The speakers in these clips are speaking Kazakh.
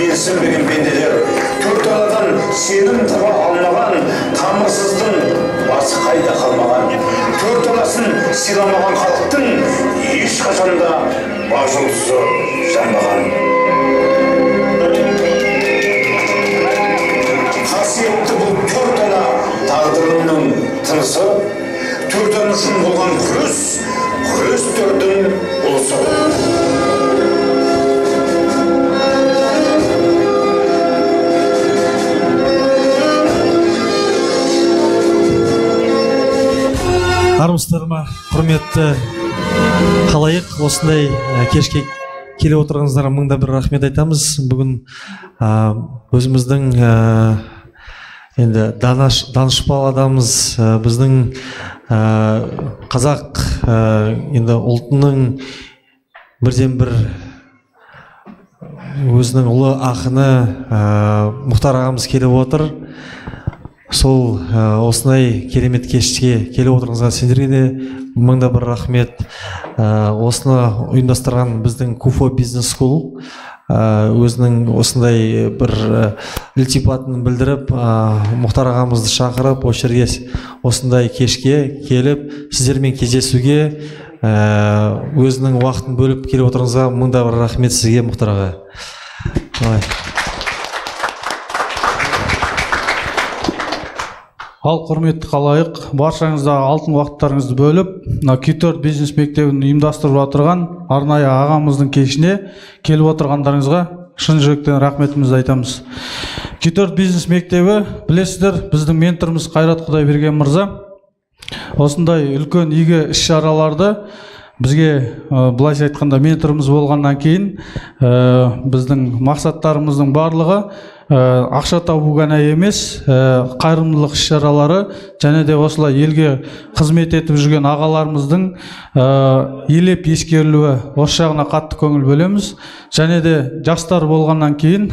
Менсінбеген пенделер, төрт анадан сенім таба алмаған, тамырсыздың басы қайда қалмаған. Төрт анасын сыйламаған халықтың ешқашанда бақ жұлдызы жанбаған. Қасиетті бұл төрт ана тағдырының тынысы, төрт ана үшін болған күрес, күрестердің ұлысы. Армысыздар ма, құрметті халайық, осындай кешке келіп отырғаныңыздарға мыңда бір рахмет айтамыз. Бүгін өзіміздің енді данышпан адамымыз, біздің қазақ енді ұлтының бірден бір өзінің ұлы ақыны Мұхтар ағамыз келіп отыр. Сол осындай керемет кешке келіп отырғаныңызға сендерге де мыңда бір рахмет. Осыны ұйымдастырған біздің Куфо Бизнес Скул өзінің осындай бір ілтипатын білдіріп, Мұхтар ағамызды шақырып, осы жерге осындай кешке келіп, сіздермен кездесуге өзінің уақытын бөліп келіп отырғаныңызға мыңда бір рахмет сізге, Мұхтар аға. Ал құрметті халайық, баршаңызға алтын уақыттарыңызды бөліп, мына Q4 бизнес мектебін ұйымдастырып отырған арнайы ағамыздың кешіне келіп отырғандарыңызға шын жүректен рахметімізді айтамыз. Q4 бизнес мектебі, білесіздер, біздің менторымыз Қайрат Құдайберген мырза осындай үлкен игі іс-шараларды бізге, былайша айтқанда, менторымыз болғаннан кейін біздің мақсаттарымыздың барлығы ақша табу ғана емес, қайырымдылық іс-шаралары және де осылай елге қызмет етіп жүрген ағаларымыздың елеп ескерілуі, осы жағына қатты көңіл бөлеміз. Және де жастар болғаннан кейін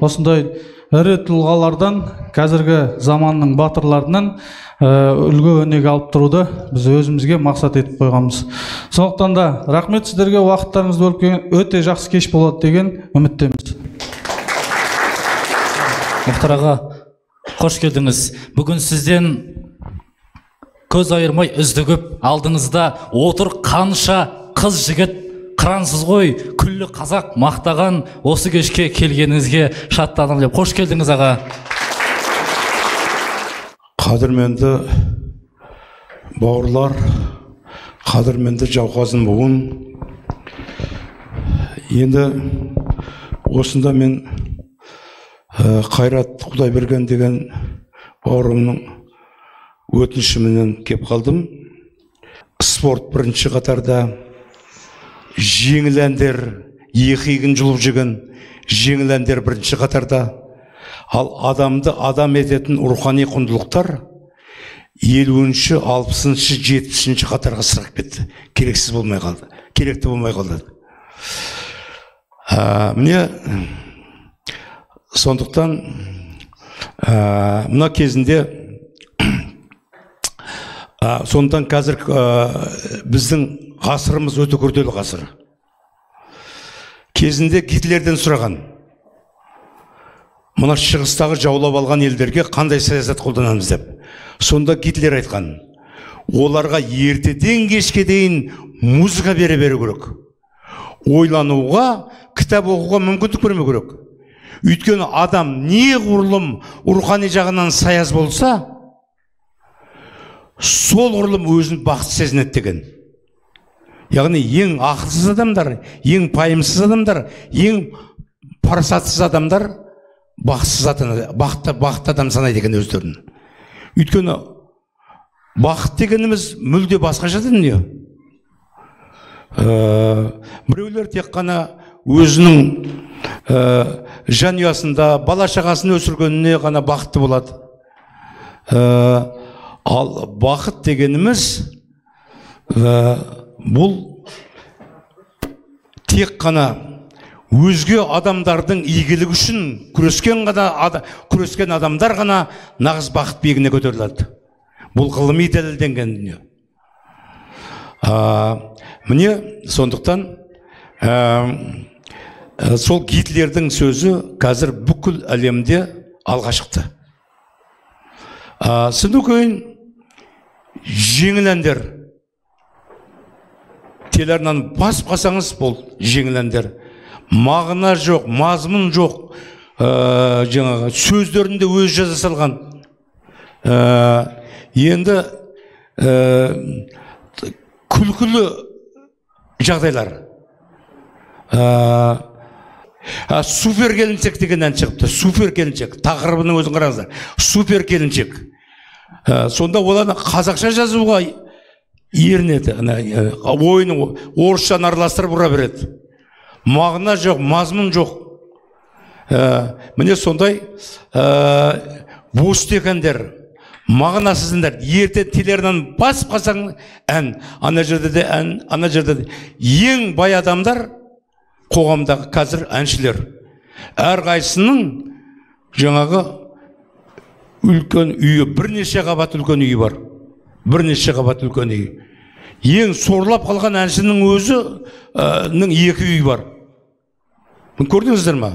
осындай ірі тұлғалардан, қазіргі заманның батырларынан үлгі өнеге алып тұруды біз өзімізге мақсат етіп қойғанбыз. Сондықтан да рахмет сіздерге, уақыттарыңызды бөліп келген, өте жақсы кеш болады деген үміттеміз. Мұхтар аға, қош келдіңіз. Бүгін сізден көз айырмай үздігіп, алдыңызда отыр қанша қыз жігіт, қырансыз ғой, күллі қазақ мақтаған осы кешке келгеніңізге шаттанамын деп. Қош келдіңіз, аға. Қадірменді бауырлар, қадірменді жауқазын буын. Енді осында мен Қайрат Құдайберген деген бауырымның өтінішіменен кеп қалдым. Спорт бірінші қатарда, жеңіл әндер, екі иігін жұлып жүрген жеңіл әндер бірінші қатарда. Ал адамды адам ететін рухани құндылықтар 50-ші, 60-шы, 70-ші қатарға сырғып кетті. Керексіз болмай қалды, керекті болмай қалды. Міне, сондықтан мына кезінде, сондықтан қазір біздің ғасырымыз өте күрделі ғасыр. Кезінде Гитлерден сұраған, мына шығыстағы жаулап алған елдерге қандай саясат қолданамыз деп. Сонда Гитлер айтқан, оларға ертеден кешке дейін музыка бере беру керек. Ойлануға, кітап оқуға мүмкіндік бермеу керек. Өйткені адам неғұрлым рухани жағынан саяз болса, сол құрлым өзін бақытты сезінеді деген. Яғни ең ақылсыз адамдар, ең пайымсыз адамдар, ең парасатсыз адамдар бақытсыз бақытты адам санайды екен өздерін. Өйткені бақыт дегеніміз мүлде басқаша дүние. Біреулер тек қана өзінің жанұясында бала шағасын өсіргеніне ғана бақытты болады. Ал бақыт дегеніміз бұл тек қана өзге адамдардың игілігі үшін күрескен адамдар ғана нағыз бақыт биігіне көтеріледі. Бұл ғылыми дәлелденген дүние. Міне, сондықтан Сол Гитлердің сөзі қазір бүкіл әлемде алға шықты. Содан кейін жеңіл әндер. Телеарнаны басып қалсаңыз, бұл жеңіл әндер. Мағына жоқ, мазмұн жоқ, жаңағы сөздерін де өзі жаза салған. Енді күлкілі жағдайлар. Супер келіншек деген ән шығыпты. Супер келіншек. Тақырыбының өзін қараңыздар. Супер келіншек. Сонда оларды қазақша жазуға ерінеді. Ойын орысшаны араластырып ұра береді. Мағына жоқ, мазмұн жоқ. Міне сондай бостек әндер, мағынасыз әндер. Ерте телеарнаны басып қалсаң ән, ана жерде де ән, ана жерде де. Ең бай адамдар қоғамдағы қазір әншілер. Әрқайсының жаңағы үлкен үйі, бірнеше қабат үлкен үйі бар. Бірнеше қабат үлкен үй. Ең сорлап қалған әншінің өзінің 2 үйі бар. Көрдіңіздер ме?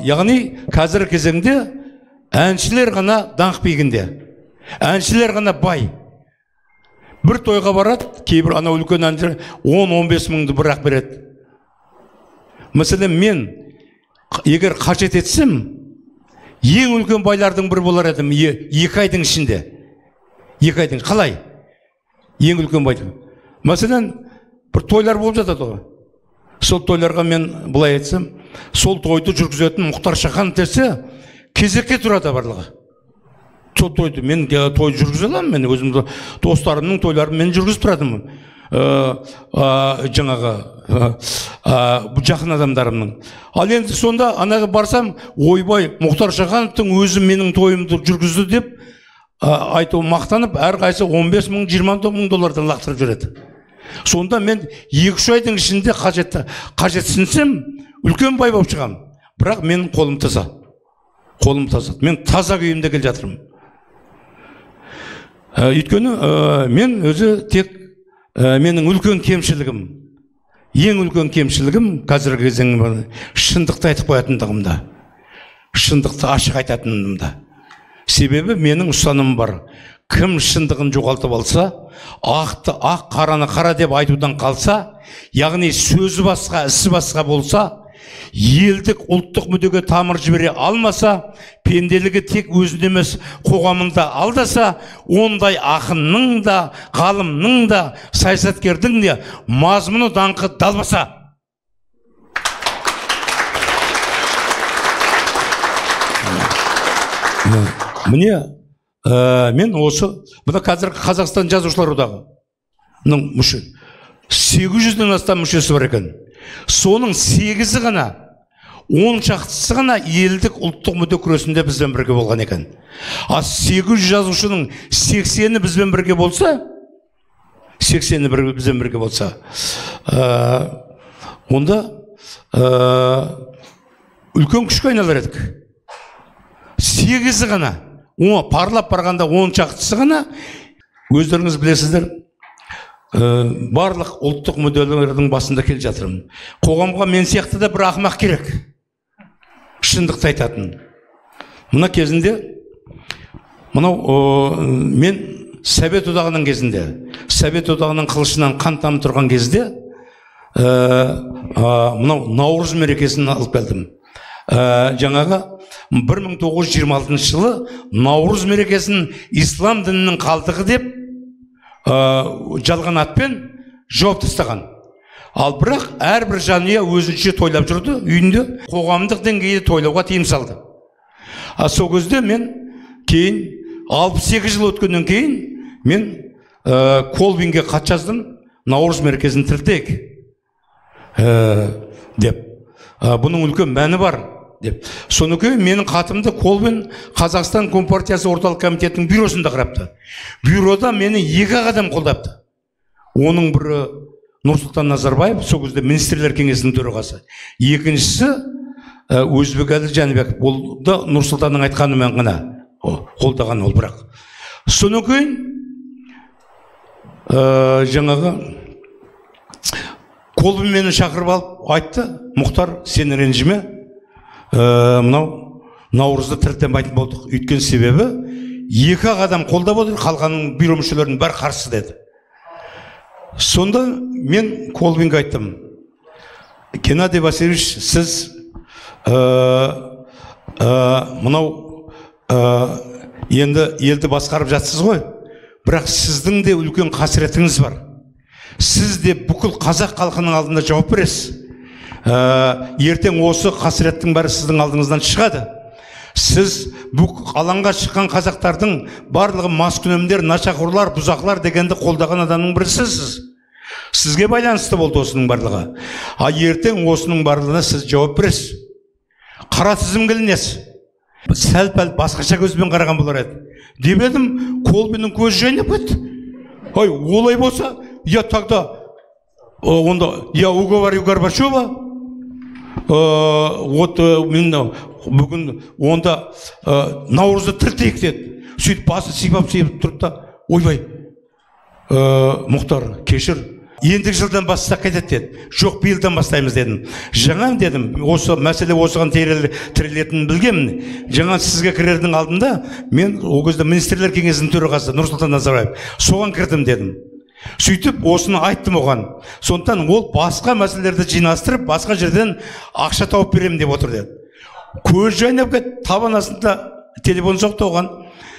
Яғни қазіргі кезеңде әншілер ғана даңқ биігінде. Әншілер ғана бай. Бір тойға барады, кейбір анау үлкен әншілер 10-15 мыңды бірақ береді. Мәселен, мен егер қажет етсем, ең үлкен байлардың бірі болар едім 2 айдың ішінде. 2 айдың қалай? Ең үлкен байдың. Мәселен, бір тойлар болып жатады ғой. Сол тойларға мен былай айтсам, сол тойды жүргізетін Мұхтар Шаханов десе, кезекке тұрады барлығы. Сол тойды мен той жүргізе аламын, мен өзім достарымның тойларын мен жүргізіп тұратынмын. Жаңағы жақын адамдарымның. Ал енді сонда анаға барсам, ойбай, Мұхтар Шахановтың өзі менің тойымды жүргізді деп айту мақтанып, әрқайсысы 15 мың, 20 мың доллардан лақтырып жүреді. Сонда мен 2-3 айдың ішінде қажетсінсем, үлкен бай болып шығамын. Бірақ менің қолым таза. Қолым таза. Мен таза күйімде келе жатырмын. Өйткені мен өзі тек менің үлкен кемшілігім, ең үлкен кемшілігім қазіргі кезеңде шындықты айтып қоятындығымда, шындықты ашық айтатынымда. Себебі менің ұстанымым бар. Кім шындығын жоғалтып алса, ақты ақ, қараны қара деп айтудан қалса, яғни сөзі басқа, ісі басқа болса, елдік ұлттық мүдеге тамыр жібере алмаса, пенделігі тек өзін емес қоғамында алдаса, ондай ақынның да, ғалымның да, саясаткердің де мазмұны даңқы далбаса. Міне, мен осы, бұны қазір Қазақстан Жазушылар одағының мүше, 800-ден астам мүшесі бар екен. Соның 8-і ғана, 10 шақтысы ғана елдік ұлттық мүдде күресінде бізбен бірге болған екен. А 800 жазушының 80-і бізбен бірге болса, 80-і бізбен бірге болса, онда үлкен күшке айналар едік. 8-і ғана, парлап барғанда 10 шақтысы ғана, өздеріңіз білесіздер, барлық ұлттық мүдделердің басында келе жатырмын. Қоғамға мен сияқты да бір ақымақ керек, шындықты айтатын. Мына кезінде, мынау мен Совет Одағының кезінде, Совет Одағының қылышынан қан тамып тұрған кезде, мынау Наурыз мерекесін алып келдім. Жаңағы 1926 жылы Наурыз мерекесін ислам дінінің қалдығы деп жалған атпен жауап тастаған. Ал бірақ әрбір жанұя өзінше тойлап жүрді, үйінде қоғамдық деңгейде тойлауға тыйым салды. А сол кезде мен кейін 62 жыл өткеннен кейін мен Колбинге хат жаздым, Наурыз мерекесін тірілтейік деп. Бұның үлкен мәні бар деп. Содан кейін менің хатымды Колбин Қазақстан Компартиясы Орталық комитетінің бюросында қарапты. Бюрода мені 2 адам қолдапты. Оның бірі Нұрсұлтан Назарбаев, сол кезде Министрлер кеңесінің төрағасы. Екіншісі Өзбекәлі Жәнібеков. Ол да Нұрсұлтанның айтқанымен ғана қолдаған ол бірақ. Содан кейін жаңағы Колбин мені шақырып алып айтты: Мұхтар, сен ренжіме, мынау наурызды тірілтемейтін болдық. Өйткені себебі екі-ақ адам қолдап отыр, қалғанның бюро мүшелерінің бәрі қарсы деді. Сонда мен Колбинге айттым: Геннадий Васильевич, сіз мынау енді елді басқарып жатсыз ғой, бірақ сіздің де үлкен қасіретіңіз бар. Сіз де бүкіл қазақ халқының алдында жауап бересіз. Ертең осы қасіреттің бәрі сіздің алдыңыздан шығады. Сіз бүкіл алаңға шыққан қазақтардың барлығы маскүнемдер, нашақорлар, бұзақылар дегенді қолдаған адамның бірісісіз. Сізге байланысты болды осының барлығы. А ертең осының барлығына сіз жауап бересіз. Қара тізімге ілінесіз. Сәл-пәл басқаша көзбен қараған болар еді деп едім, Колбиннің көзі жайнап кетті. Ой, олай болса, я тогда онда я уговорю Горбачева, вот мен бүгін онда наурызды тірілтейік деді. Сөйтіп басы сипап сипап тұрды да, ойбай, Мұхтар, кешір, ендігі жылдан бастасақ кетеді деді. Жоқ, биылдан бастаймыз дедім. Жаңа дедім, осы мәселе осыған тірелетінін білгенмін. Жаңа сізге кірердің алдында мен ол кезде министрлер кеңесінің төрағасы Нұрсұлтан Назарбаев, соған кірдім дедім. Сөйтіп осыны айттым оған. Сондықтан ол басқа мәселелерді жинастырып, басқа жерден ақша тауып беремін деп отыр деді. Көз жайнап кетті, табан астында телефон соқты оған.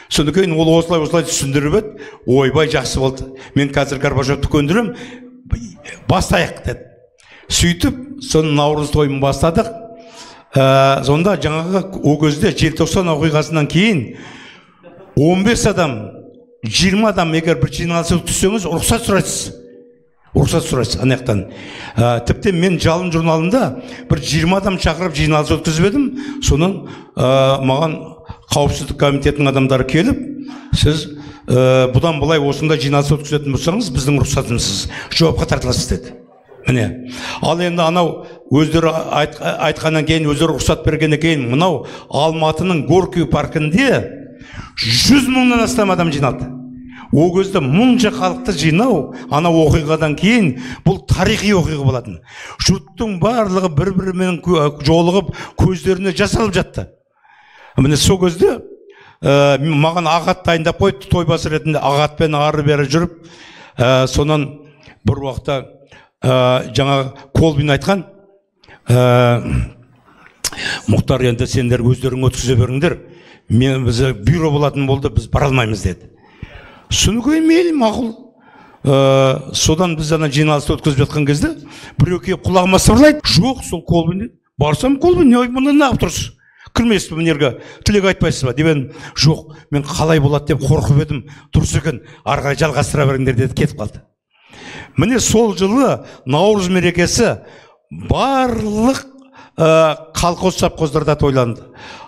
Содан кейін ол осылай осылай түсіндіріп еді. Ойбай, жақсы болды. Мен қазір Горбачевті көндірем, бастайық деді. Сөйтіп соны наурыз тойын бастадық. Сонда жаңағы ол кезде желтоқсан оқиғасынан кейін 15 адам, 20 адам егер бір жиналысқа түссеңіз, рұқсат сұрайсыз. Рұқсат сұрайсыз ана жақтан. Тіпті мен Жалын журналында бір 20 адам шақырып жиналыс өткізіп едім. Сонан маған қауіпсіздік комитетінің адамдары келіп, сіз бұдан былай осындай жиналыс өткізетін болсаңыз, біздің рұқсатымызсыз жауапқа тартыласыз деді. Міне. Ал енді анау өздері айтқаннан кейін, өздері рұқсат бергеннен кейін, мынау Алматының Горький паркінде 100 мыңнан астам адам жиналды. Ол кезде мұнша халықты жинау, ана оқиғадан кейін бұл тарихи оқиға болатын. Жұрттың барлығы бір-бірімен жолығып, көздеріне жас алып жатты. Міне сол кезде маған ағат дайындап қойды, тойбасы ретінде ағатпен ары-бері жүріп, сонан бір уақытта жаңа Колбин айтқан, Мұхтар, енді сендер өздерің өткізе беріңдер, мен біз бюро болатын болды, біз бара алмаймыз деді. Соны кейін мейлі, мақұл. Содан біз ана жиналысты өткізіп жатқан кезде біреу келіп құлағыма сыбырлайды. Жоқ, сол Колбин деді. Барсам Колбин, не мұнда неғып тұрсыз? Кірмейсіз бе мына жерге, тілек айтпайсыз ба деп едім. Жоқ, мен қалай болады деп қорқып едім, дұрыс екен, ары қарай жалғастыра беріңдер деді, кетіп қалды. Міне сол жылы наурыз мерекесі барлық колхоз совхоздарда тойланды.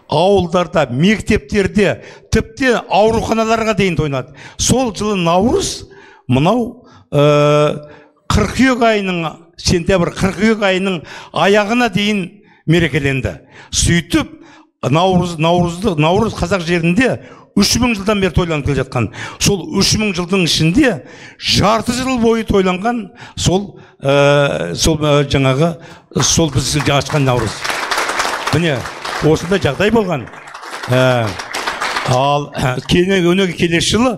Ауылдарда, мектептерде, тіпті ауруханаларға дейін тойланды. Сол жылы наурыз мынау қыркүйек айының, сентябрь қыркүйек айының аяғына дейін мерекеленді. Сөйтіп наурыз қазақ жерінде 3000 жылдан бері тойланып келе жатқан. Сол 3000 жылдың ішінде жарты жыл бойы тойланған сол жаңағы сол біз ашқан наурыз. Міне осындай жағдай болған. Ал келесі жылы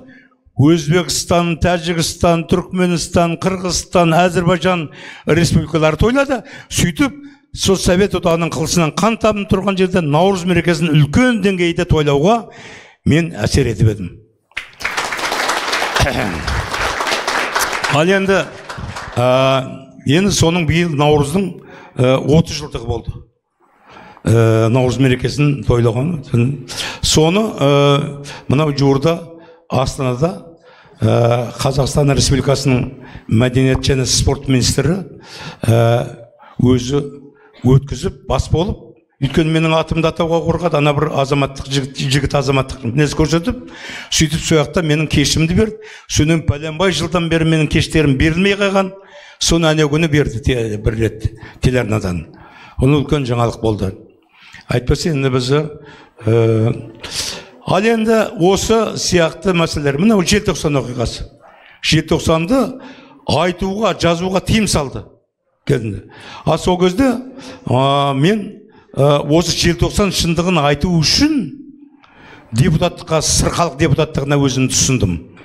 Өзбекстан, Тәжікстан, Түркменстан, Қырғызстан, Әзірбайжан республикалары тойлады. Сөйтіп сол Совет Одағының қылышынан қан тамып тұрған жерде наурыз мерекесін үлкен деңгейде тойлауға мен әсер етіп едім. Ал енді соның биыл наурыздың 30 жылдығы болды. Наурыз мерекесін тойлаған. Соны мынау жуырда Астанада Қазақстан Республикасының мәдениет және спорт министрі өзі өткізіп, бас болып, өйткені менің атымды атауға қорқады, ана бір азаматтық жігіт азаматтық мінез көрсетіп, сөйтіп сол жақта менің кешімді берді. Содан пәленбай жылдан бері менің кештерім берілмей қалған, соны әнеу күні берді бір рет телеарнадан. Оны үлкен жаңалық болды. Әйтпесе енді біз ал енді осы сияқты мәселелер. Мынау желтоқсан оқиғасы. Желтоқсанды айтуға, жазуға тыйым салды. Кезінде. А сол кезде мен осы желтоқсан шындығын айту үшін депутаттыққа, Сыр халық депутаттығына өзімді ұсындым.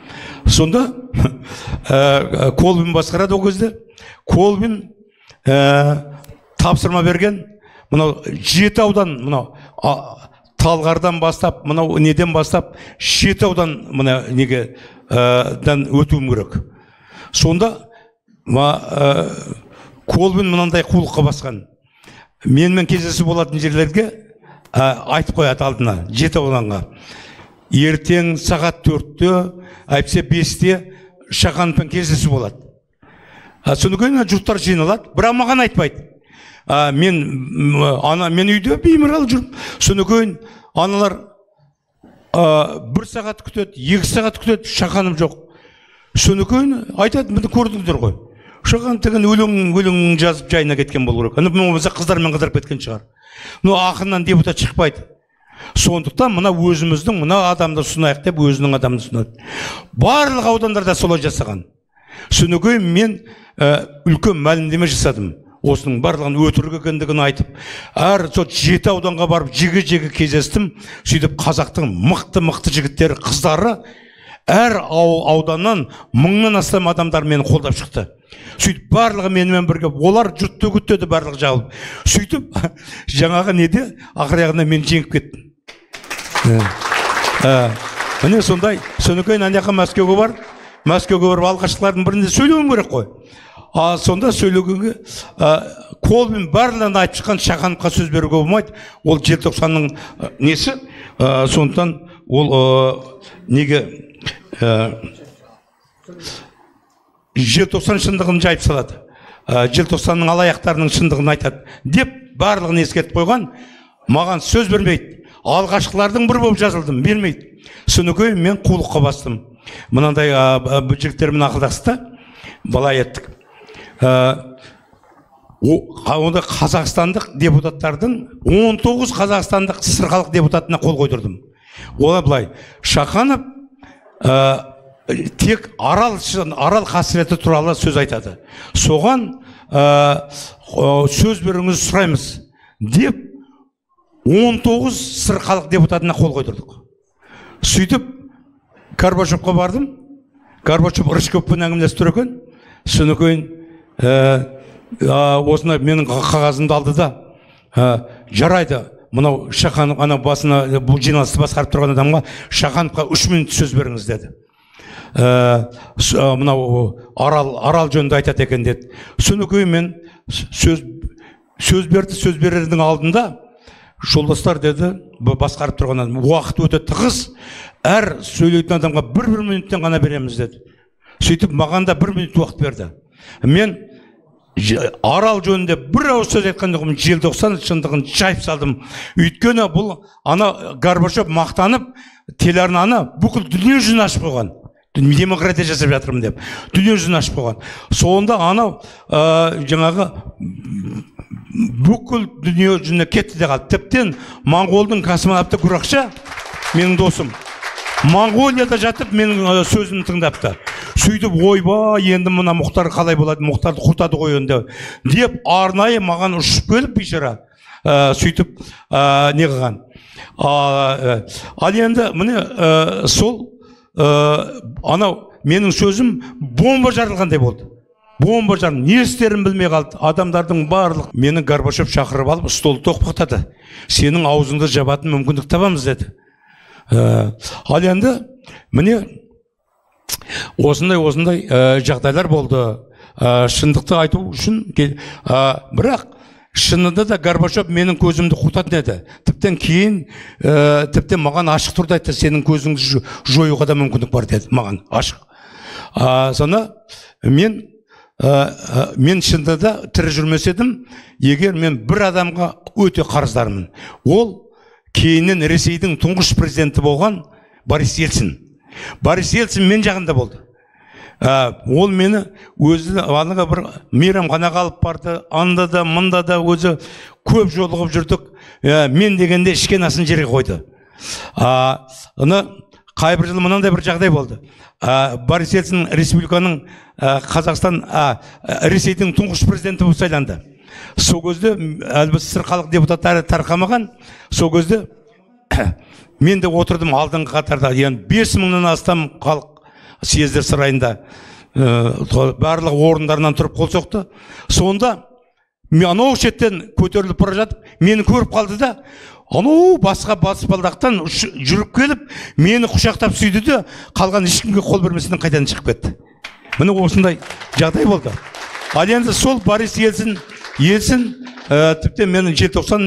Сонда Колбин басқарады ол кезде. Колбин тапсырма берген, мынау 7 аудан, мынау Талғардан бастап, мынау неден бастап 7 аудан мына неге дан өтуім керек. Сонда Колбин мынандай қулыққа басқан. Менімен кездесу болатын жерлерге айтып қояды алдына, 7 ауданға. Ертең сағат 4-те, әйтпесе 5-те Шахановпен кездесу болады. Содан кейін жұрттар жиналады, бірақ маған айтпайды. Мен үйде беймарал жүрмін. Содан кейін аналар 1 сағат күтеді, 2 сағат күтеді, Шаханов жоқ. Содан кейін айтады, міне көрдіңдер ғой. Шаханов деген өлең жазып жайына кеткен болу керек. Болмаса қыздармен қыдырып кеткен шығар. Но ақыннан депутат шықпайды. Сондықтан мына өзіміздің мына адамды ұсынайық деп өзінің адамын ұсынады. Барлық аудандарда солай жасаған. Содан кейін мен үлкен мәлімдеме жасадым. Осының барлығын өтірік екендігін айтып, әр сол 7 ауданға барып жеке-жеке кездестім. Сөйтіп қазақтың мықты-мықты жігіттері, қыздары әр ауданнан 1000-нан астам адамдар мені қолдап шықты. Сөйтіп барлығы менімен бірге, олар жұртты үгіттеді, барлығы жабылып. Сөйтіп жаңағы неде ақыр аяғында мен жеңіп кеттім. Міне сондай. Содан кейін ана жаққа Мәскеуге барып, Мәскеуге барып алғашқылардың бірінде сөйлеуім керек қой. А сонда сөйлегенге Колбин барлығын айтып шыққан, Шахановқа сөз беруге болмайды. Ол желтоқсанның несі, сондықтан ол неге желтоқсан шындығын жайып салады, желтоқсанның алаяқтарының шындығын айтады деп барлығын ескертіп қойған. Маған сөз бермейді. Алғашқылардың бірі болып жазылдым, бермейді. Содан кейін мен қулыққа бастым. Мынандай жігіттермен ақылдасты, былай еттік. Онда қазақстандық депутаттардың 19 қазақстандық Сыр халық депутатына қол қойдырдым. Олар былай, Шаханов тек Арал қасіреті туралы сөз айтады. Соған сөз беруіңізді сұраймыз деп 19 Сыр халық депутатына қол қойдырдық. Сөйтіп Горбачевқа бардым. Горбачев Рыжковпен әңгімелесіп тұр екен. Содан кейін осыны менің қағазымды алды да, жарайды, мынау Шаханов ана басына бұл жиналысты басқарып тұрған адамға, Шахановқа 3 минут сөз беріңіз деді. Мынау Арал жөнінде айтады екен деді. Содан кейін мен сөз берді. Сөз берердің алдында, жолдастар деді, басқарып тұрған адам, уақыт өте тығыз, әр сөйлейтін адамға бір минуттен ғана береміз деді. Сөйтіп маған да 1 минут уақыт берді. Мен Арал жөнінде бір ауыз сөз айтқан жоқпын, желтоқсан шындығын жайып салдым. Өйткені бұл ана Горбачев мақтанып телеарнаны бүкіл дүние жүзін ашып қойған. Демократия жасап жатырмын деп дүние жүзін ашып қойған. Сонда анау жаңағы бүкіл дүние жүзіне кетті де қалды. Тіптен моңғолдың космонавты Гурақша, менің досым, Моңғолияда жатып менің сөзімді тыңдапты. Сөйтіп, ойбай, енді мына Мұхтар қалай болады, Мұхтарды құртады ғой енді деп арнайы маған ұшып келіп бейшара, сөйтіп не қылған. Ал енді міне сол анау менің сөзім бомба жарылғандай болды. Бомба жарылды, не істерін білмей қалды. Адамдардың барлық мені Горбачев шақырып алып столды тоқпақтады. Сенің аузыңды жабатын мүмкіндік табамыз деді. Ал енді міне осындай жағдайлар болды. Шындықты айту үшін, бірақ шынында да Горбачев менің көзімді құртатын еді. Тіптен кейін, тіптен маған ашық түрде айтты, сенің көзіңді жоюға да мүмкіндік бар деді маған ашық. Сонда мен шынында да тірі жүрмес едім, егер мен бір адамға өте қарыздармын. Ол кейіннен Ресейдің тұңғыш президенті болған Борис Ельцин. Борис Ельцин мен жағында болды. Ол мені өзі анаға бір мейрамханаға алып барды, анда да мында да өзі көп жолығып жүрдік. Мен дегенде ішкен асын жерге қойды. Ана Қай бір жылы мынандай бір жағдай болды. Борис Ельцин республиканың Қазақстан, Ресейдің тұңғыш президенті болып сайланды. Сол кезде әлі СССР халық депутаттары тарқамаған. Сол кезде мен де отырдым алдыңғы қатарда. Яғни 5000-нан астам халық съездер сарайында барлық орындарынан тұрып қол соқты. Сонда мен анау шеттен көтеріліп бара жатып, мені көріп қалды да, анау басқа баспалдақтан жүріп келіп, мені құшақтап сүйді де, қалған ешкімге қол берместен қайтадан шығып кетті. Міне осындай жағдай болды. Ал енді сол Борис Ельцин, тіптен менің желтоқсан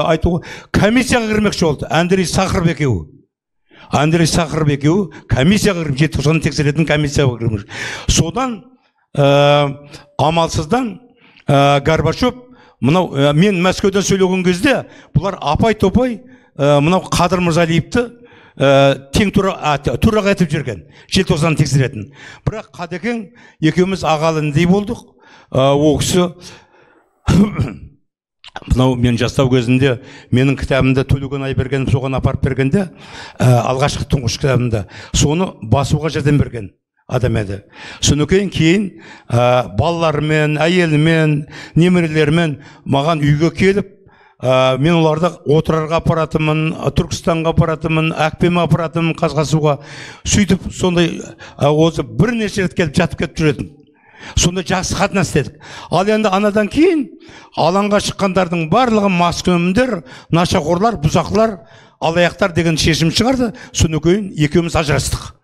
айтуға комиссияға кірмекші болды. Андрей Сахаров екеуі. Андрей Сахаров екеуі комиссияға кіріп, желтоқсанды тексеретін комиссияға кірмекші. Содан амалсыздан Горбачев, мынау мен Мәскеуден сөйлеген кезде бұлар апай-топай мынау Қадыр Мырзалиевті тең төраға етіп жүрген, желтоқсанды тексеретін. Бірақ Қадекең екеуміз ағалы-інідей болдық. Ол кісі мынау мен жастау кезімде менің кітабымды Төлеген Айбергенов соған апарып бергенде, алғашқы тұңғыш кітабымды соны басуға жәрдем берген адам еді. Содан кейін балаларымен, әйелімен, немерелерімен маған үйге келіп, мен оларды Отырарға апаратынмын, Түркістанға апаратынмын, әкпеме апаратынмын Қазқасуға. Сөйтіп сондай осы бірнеше рет келіп жатып кетіп жүретін. Сондай жақсы қатынас істедік. Ал енді анадан кейін алаңға шыққандардың барлығы маскүнемдер, нашақорлар, бұзақылар, алаяқтар деген шешім шығарды. Содан кейін екеуміз ажырастық.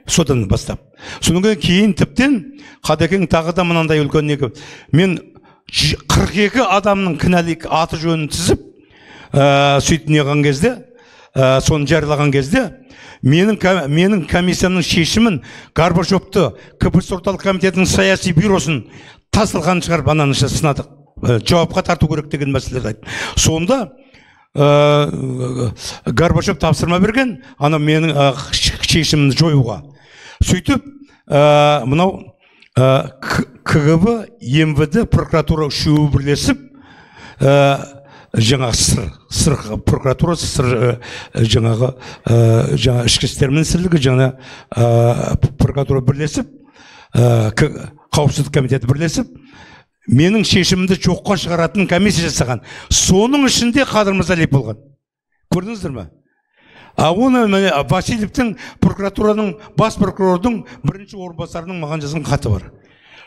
Содан бастап. Содан кейін тіптен Қадекең тағы да мынандай үлкен неге. Мен 42 адамның кінәлі аты жөнін тізіп, сөйтіп неған кезде, соны жариялаған кезде, менің комиссиямның шешімін Горбачевты, КПСС орталық комитетінің саяси бюросын тас-талқанын шығарып ананы сынадық. Жауапқа тарту керек деген мәселелерді айтты. Сонда Горбачев тапсырма берген, ана менің шешімімді жоюға. Сөйтіп, мынау КГБ, МВД, прокуратура үшеуі бірлесіп, жаңағы сыр прокуратура, сыр жаңағы ішкі істер министрлігі, жаңа прокуратура бірлесіп, қауіпсіздік комитеті бірлесіп, менің шешімімді жоққа шығаратын комиссия жасаған. Соның ішінде Қадыр Мырзалиев болған. Көрдіңіздер ме? А оны Васильевтің прокуратураның бас прокурордың бірінші орынбасарының маған жазған хаты бар.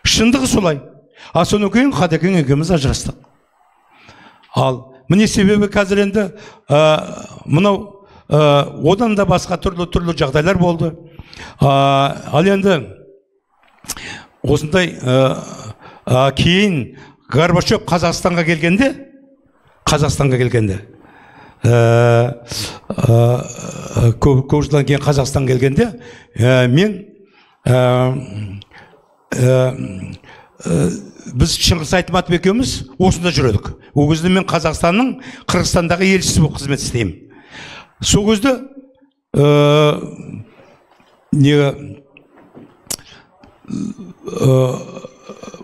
Шындығы солай. А содан кейін Қадекең екеуміз ажырастық. Ал міне себебі қазір енді мынау одан да басқа түрлі-түрлі жағдайлар болды. Ал енді осындай кейін Горбачев Қазақстанға келгенде, көп жылдан кейін Қазақстанға келгенде, мен біз Шыңғыс Айтматов екеуміз осында жүредік. Ол кезде мен Қазақстанның Қырғызстандағы елшісі болып қызмет істеймін. Сол кезде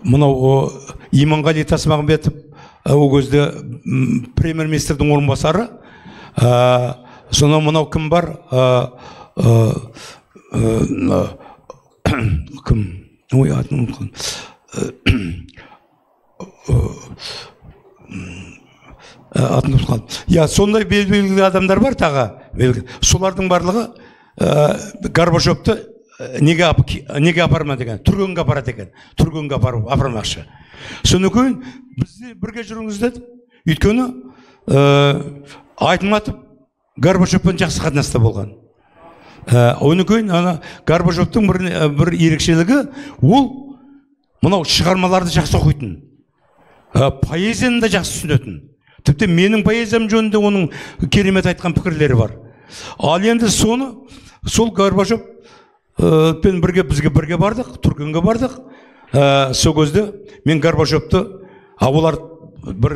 мынау Иманғали Тасмағамбетов ол кезде премьер-министрдің орынбасары, сонан мынау кім бар, кім, ой, атын ұмытып қалдым. Я, сондай белгілі адамдар бар тағы, солардың барлығы Горбачевты неге апарма деген, Түргенге апарады екен, Түргенге апармақшы. Содан кейін бізде бірге жүріңіз деді. Өйткені Айтматов Горбачевпен жақсы қатынаста болған. Одан кейін ана Горбачевтың бір ерекшелігі, ол мынау шығармаларды жақсы оқитын, поэзияны да жақсы түсінетін. Тіпті менің поэзиям жөнінде оның керемет айтқан пікірлері бар. Ал енді соны сол Горбачев пен бірге бізге бірге бардық, Түркенге бардық. Сол кезде мен Горбачевті, олар бір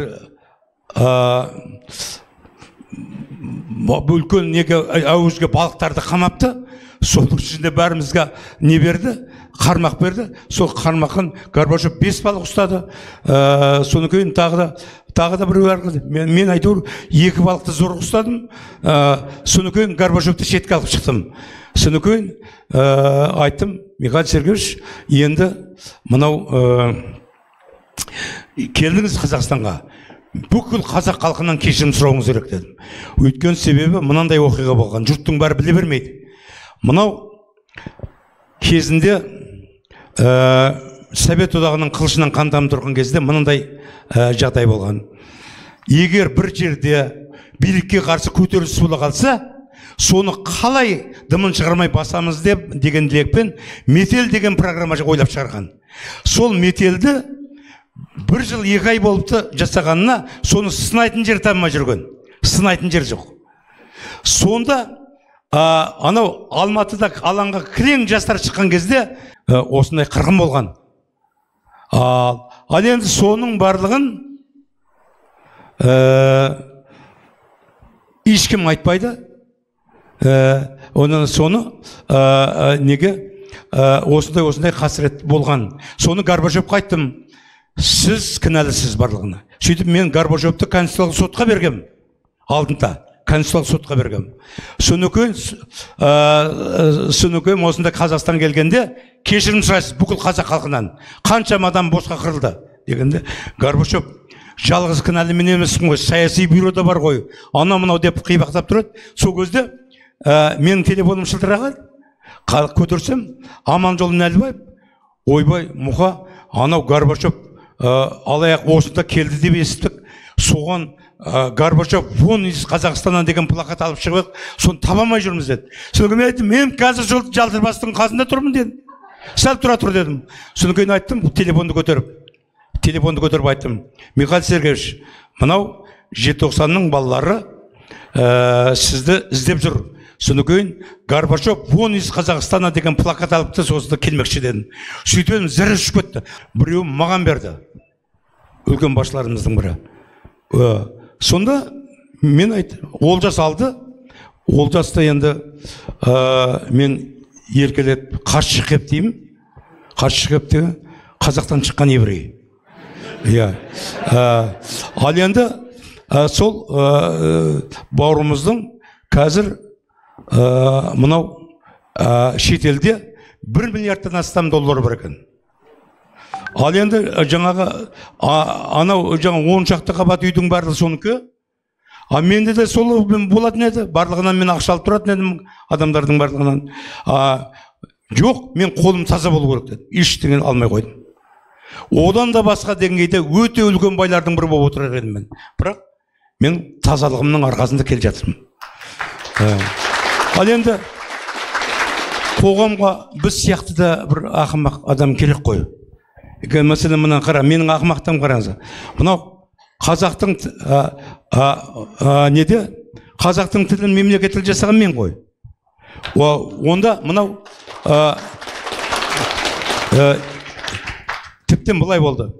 үлкен неге әуізге балықтарды қамапты, соның ішінде бәрімізге не берді, қармақ берді. Сол қармақтан Горбачев 5 балық ұстады. Содан кейін тағы да біреу, мен әйтеуір 2 балықты зорға ұстадым. Содан кейін Горбачевті шетке алып шықтым. Содан кейін айттым, Михаил Сергеевич, енді мынау келдіңіз Қазақстанға, бүкіл қазақ халқынан кешірім сұрауыңыз керек дедім. Өйткені себебі мынандай оқиға болған, жұрттың бәрі біле бермейді. Мынау кезінде Совет Одағының қылышынан қан тамып тұрған кезде мынандай жағдай болған. Егер бір жерде билікке қарсы көтеріліс бола қалса, соны қалай дымын шығармай басамыз деп деген тілекпен метел деген программа ойлап шығарған. Сол метелді 1 жыл 2 ай болыпты жасағанына, соны сынайтын жер табылмай жүрген. Сынайтын жер жоқ. Сонда анау Алматыда алаңға кілең жастар шыққан кезде осындай қырғын болған. Ал енді соның барлығын ешкім айтпайды. Онан соны неге осындай қасірет болған. Соны Горбачевқа айттым, сіз кінәлісіз барлығына. Сөйтіп мен Горбачевті конституциялық сотқа бергем. Алдында конституциялық сотқа бергем. Содан кейін осында Қазақстан келгенде кешірім сұрайсыз бүкіл қазақ халқынан. Қаншама адам босқа қырылды дегенде Горбачев жалғыз кінәлі мен емеспін ғой, саяси бюрода бар ғой, анау мынау деп қибақтап тұрады. Сол кезде менің телефоным шылдыраған, көтерсем Аманжол Нәлібаев, ойбай Мұха, анау Горбачев алаяқ осында келді деп естідік, соған Горбачев вон из Қазақстаннан деген плакат алып шығып, соны таба алмай жүрміз деді. Содан кейін мен айттым, мен қазір Жалтырбастың қасында тұрмын дедім. Сәл тұра тұр дедім. Содан кейін айттым, телефонды көтеріп айттым, Михаил Сергеевич, мынау Желтоқсанның балалары сізді іздеп жүр. Содан кейін Горбачев вон из Қазақстана деген плакат алыпты, сосын келмекші дедім. Сөйтіп едім, зірі ұшып кетті. Біреуі маған берді, үлкен басшыларымыздың бірі. Сонда мен айттым, Олжас алды. Олжасты енді мен еркелеп Қаршықеп деймін. Қаршықеп деген қазақтан шыққан еврей. Иә. Ал енді сол бауырымыздың қазір мынау шетелде 1 миллиардтан астам доллар бар екен. Ал енді жаңағы анау жаңа 10 шақты қабат үйдің барлығы соныкі. А менде де сол болатын еді, барлығынан мен ақша алып тұратын едім, адамдардың барлығынан. Жоқ, мен қолым таза болу керек дедім. Ештеңені алмай қойдым. Одан да басқа деңгейде өте үлкен байлардың бірі болып отырар едім мен. Бірақ мен тазалығымның арқасында келе жатырмын. Ал енді қоғамға біз сияқты да бір ақымақ адам керек қой. Мәселен, мына қара, менің ақымақтығым қараңыз. Мынау қазақтың неде? Қазақтың тілін мемлекет тіл жасаған мен ғой. Онда мынау тіптен былай болды.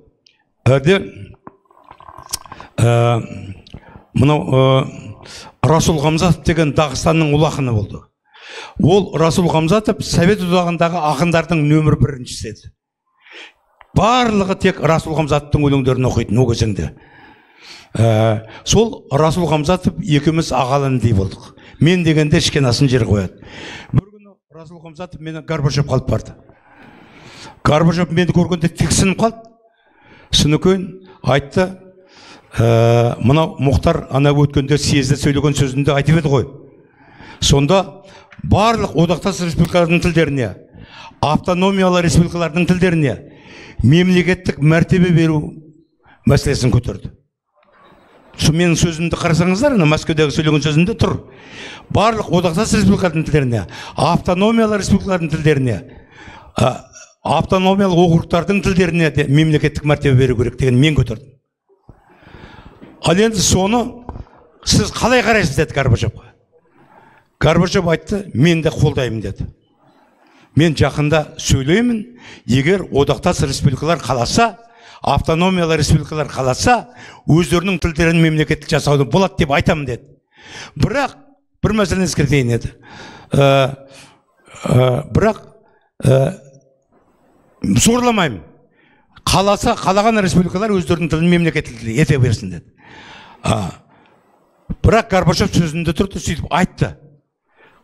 Мынау Расул Ғамзатов деген Дағыстанның ұлы ақыны болды. Ол Расул Ғамзатов Совет Одағындағы ақындардың нөмір біріншісі еді. Барлығы тек Расул Ғамзатовтың өлеңдерін оқитын ол кезеңде. Сол Расул Ғамзатов екеуміз ағалы-інідей болдық. Мен дегенде ішкен асын жер қояды. Бір күні Расул Ғамзатов мені Горбачевқа алып барды. Горбачев мені көргенде тіксініп қалды. Содан кейін айтты, мынау Мұхтар ана өткенде съезде сөйлеген сөзінде айтып еді ғой. Сонда барлық одақтас республикалардың тілдеріне, автономиялы республикалардың тілдеріне мемлекеттік мәртебе беру мәселесін көтерді. Сол менің сөзімді қарасаңыздар, ана Мәскеудегі сөйлеген сөзімде тұр. Барлық одақтас республикалардың тілдеріне, автономиялы республикалардың тілдеріне, автономиялы округтардың тілдеріне де мемлекеттік мәртебе беру керек деген мен көтердім. Ал енді соны сіз қалай қарайсыз деді Горбачевқа. Горбачев айтты, мен де қолдаймын деді. Мен жақында сөйлеймін, егер одақтас республикалар қаласа, автономиялы республикалар қаласа, өздерінің тілдерін мемлекеттік жасауды болады деп айтамын деді. Бірақ бір мәселені ескертейін еді. Бірақ Зорламаймын. Қаласа, қалаған республикалар өздерінің тілін мемлекеттік тіл ете берсін деді. Бірақ Горбачев сөзінде тұрды, сөйтіп айтты.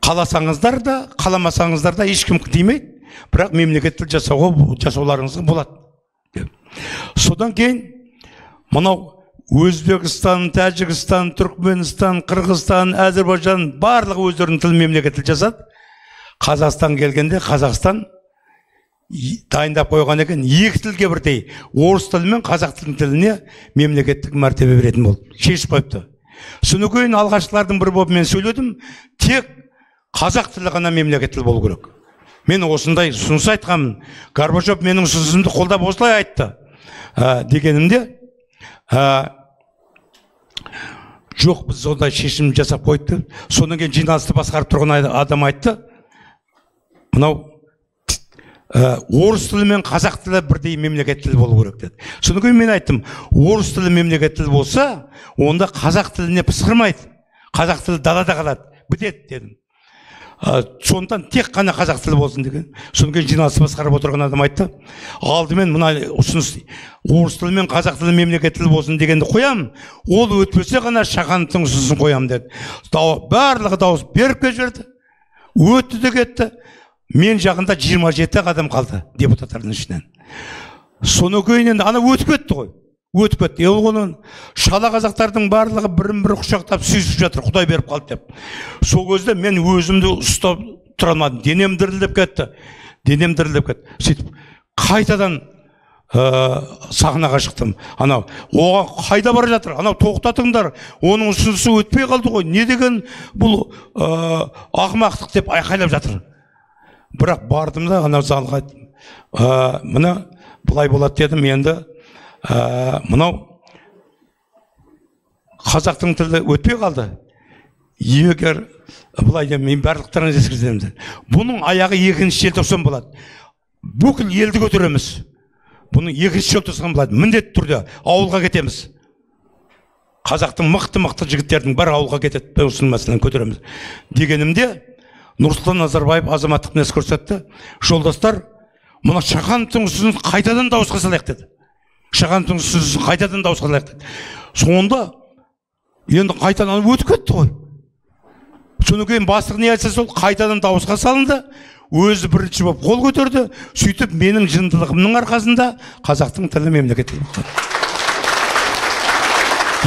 Қаласаңыздар да, қаламасаңыздар да ешкім демейді, бірақ мемлекеттік тіл жасауларыңызға болады деп. Содан кейін мынау Өзбекстан, Тәжікстан, Түркменстан, Қырғызстан, Әзербайжан барлығы өздерінің тілін мемлекеттік тіл жасады. Қазақстан келгенде Қазақстан дайындап қойған екен, екі тілге бірдей орыс тілі мен қазақ тілінің тіліне мемлекеттік мәртебе беретін болды, шешіп қойыпты. Содан кейін алғашқылардың бірі болып мен сөйледім, тек қазақ тілі ғана мемлекеттік тіл болу керек. Мен осындай ұсыныс айтқанмын. Горбачев менің ұсынысымды қолдап осылай айтты дегенімде, жоқ, біз ондай шешім жасап қойдық. Содан кейін жиналысты басқарып тұрған адам айтты, мынау орыс тілі мен қазақ тілі бірдей мемлекеттік тіл болу керек деді. Содан кейін мен айттым, орыс тілі мемлекеттік тіл болса, онда қазақ тіліне пысқырмайды, қазақ тілі далада қалады, бітеді дедім. Сондықтан тек қана қазақ тілі болсын деген. Содан кейін жиналысты басқарып отырған адам айтты, алдымен мына ұсыныс орыс тілі мен қазақ тілі мемлекеттік тіл болсын дегенді қоямын, ол өтпесе ғана Шахановтың ұсынысын қоямын деді. Барлығы дауыс беріп жіберді, өтті де кетті. Мен жағында 27 адам қалды депутаттардың ішінен. Соны кейін енді ана өтіп кетті ғой. Өтіп кетті. Оны шала қазақтардың барлығы бірін-бірі құшақтап сүйісіп жатыр, Құдай беріп қалды деп. Сол кезде мен өзімді ұстап тұра алмадым. Денем дірілдеп кетті. Денем дірілдеп кетті. Сөйтіп қайтадан сахнаға шықтым. Анау оған қайда бара жатыр? Анау тоқтатыңдар. Оның ұсынысы өтпей қалды ғой. Не деген бұл ақымақтық деп айқайлап жатыр. Бірақ бардым да анау залға айттым, мына былай болады дедім, енді мынау қазақтың тілі өтпей қалды. Егер былай деп мен барлықтарыңызды ескертемін, бұның аяғы 2 желтоқсан болады. Бүкіл елді көтереміз. Бұның 2 желтоқсан болады. Міндетті түрде ауылға кетеміз. Қазақтың мықты-мықты жігіттердің бәрі ауылға кетеді. Осының мәселені көтереміз дегенімде Нұрсұлтан Назарбаев азаматтық мінез көрсетті. Жолдастар, мына Шахановтың ұсынысын қайтадан дауысқа салайық деді. Шахановтың ұсынысын қайтадан дауысқа салайық деді. Сонда енді қайтадан өтіп кетті ғой. Содан кейін бастық не айтса сол қайтадан дауысқа салынды. Өзі бірінші болып қол көтерді. Сөйтіп менің жындылығымның арқасында қазақтың тілі мемлекеттік болды.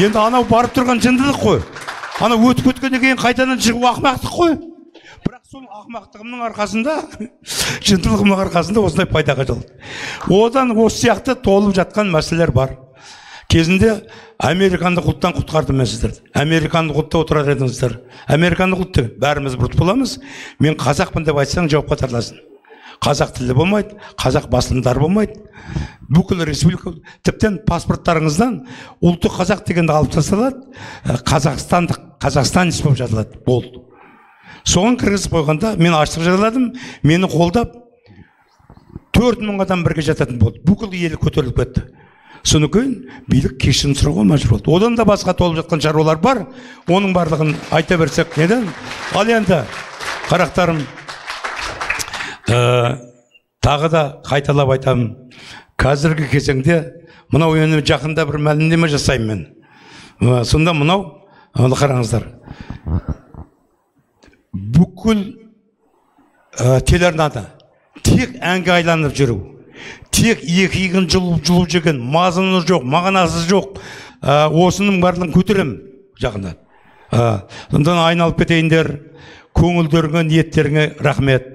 Енді анау барып тұрған жындылық қой. Анау өтіп кеткеннен кейін қайтадан шығу ақымақтық қой. Бірақ сол ақымақтығымның арқасында, жындылығымның арқасында осындай пайдаға жолды. Одан осы сияқты толып жатқан мәселелер бар. Кезінде американдық ұлттан құтқардым мен сіздерді. Американдық ұлтта отырар едіңіздер. Американдық ұлт деген бәріміз бір ұлт боламыз. Мен қазақпын деп айтсаң жауапқа тартыласың. Қазақ тілі болмайды, қазақ басылымдары болмайды. Бүкіл республика, тіптен паспорттарыңыздан ұлты қазақ дегенді алып тасталады, қазақстандық, қазақстанец болып жазылады. Болды. Соған кіргізіп қойғанда мен аштық жарияладым, мені қолдап 4000 адам бірге жататын болды. Бүкіл ел көтеріліп кетті. Содан кейін билік кешірім сұрауға мәжбүр болды. Одан да басқа толып жатқан шаруалар бар. Оның барлығын айта берсек неден? Ал енді қарақтарым, тағы да қайталап айтамын. Қазіргі кезеңде мынау енді жақында бір мәлімдеме жасаймын мен. Сонда мынау, қараңыздар. Бүкіл телеарнада тек әнге айланып жүру, тек екі иығын жұлып жүрген, мазмұны жоқ, мағынасы жоқ, осының барлығын көтеремін жақында. Сондықтан айналып кетейіндер, көңілдеріңе, ниеттеріңе рахмет.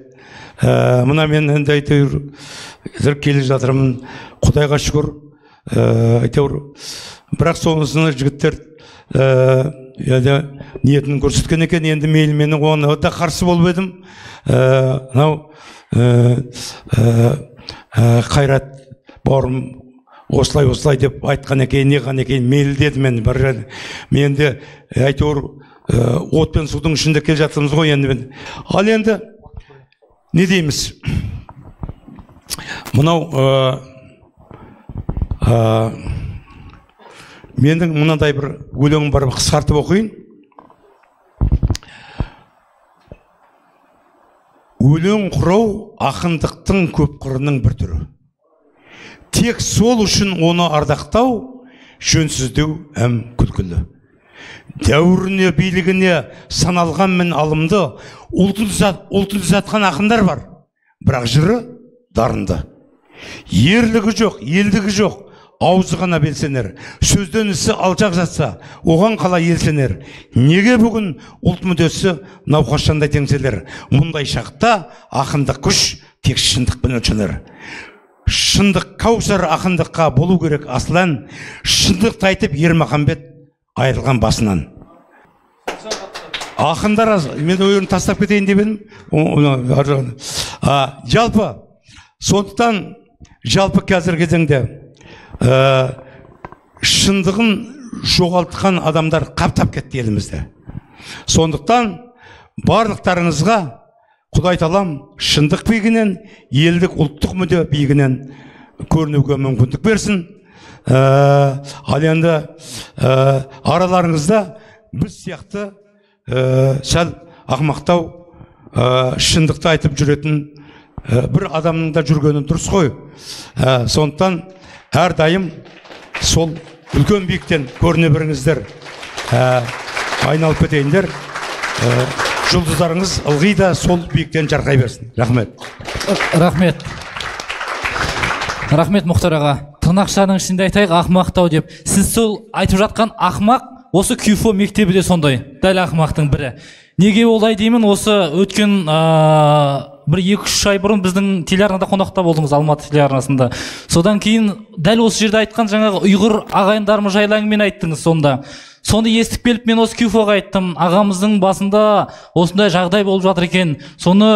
Мына мен енді әйтеуір келе жатырмын, Құдайға шүкір, әйтеуір. Бірақ сонысына жігіттер ниетін көрсеткен екен, енді мейлі мен оған да қарсы болып едім. Мынау Қайрат бауырым осылай осылай деп айтқан екен, не қылған екен, мейлі дедім мен. Мен де әйтеуір от пен судың ішінде келе жатырмыз ғой енді мен. Ал енді не дейміз? Мынау менің мынандай бір өлеңім бар, қысқартып оқиын. Өлең құрау ақындықтың көп қырының бір түрі. Тек сол үшін оны ардақтау жөнсіздеу әм күлкілі. Дәуіріне, билігіне саналған мен алымды, ұлтын сатқан ақындар бар, бірақ жыры дарынды. Ерлігі жоқ, елдігі жоқ, аузы ғана белсенер. Сөзден ісі алшақ жатса, оған қалай елсенер? Неге бүгін ұлт мүддесі науқасшандай теңселер? Мұндай шақта ақындық күш тек шындықпен өлшенер. Шындық кәусар ақындыққа болу керек аслан. Шындықты айтып Ермаханбет айырылған басынан. Ақындар аз, мен ойын тастап кетейін деп едім. Жалпы, сондықтан жалпы қазіргі кезеңде шындығын жоғалтқан адамдар қаптап кетті елімізде. Сондықтан барлықтарыңызға Құдай Тағалам шындық биігінен, елдік ұлттық мүдде биігінен көрінуге мүмкіндік берсін. Ал енді араларыңызда біз сияқты сәл ақмақтау, шындықты айтып жүретін бір адамның да жүргені дұрыс қой. Сондықтан әрдайым сол үлкен биіктен көріне беріңіздер, айналып кетейіндер. Жұлдыздарыңыз ылғи да сол биіктен жарқай берсін. Рахмет. Рахмет. Рахмет, Мұхтар аға. Тырнақшаның ішінде айтайық, ақмақтау деп. Сіз сол айтып жатқан ақмақ, осы КЮФО мектебі де сондай. Дәл ақмақтың бірі. Неге олай деймін? Осы өткен бір 2-3 ай бұрын біздің телеарнада қонақта болдыңыз, Алматы телеарнасында. Содан кейін дәл осы жерде айтқан жаңағы ұйғыр ағайындарымыз жайлы әңгімені айттыңыз сонда. Соны естіп келіп мен осы КЮФОға айттым. Ағамыздың басында осындай жағдай болып жатыр екен. Соны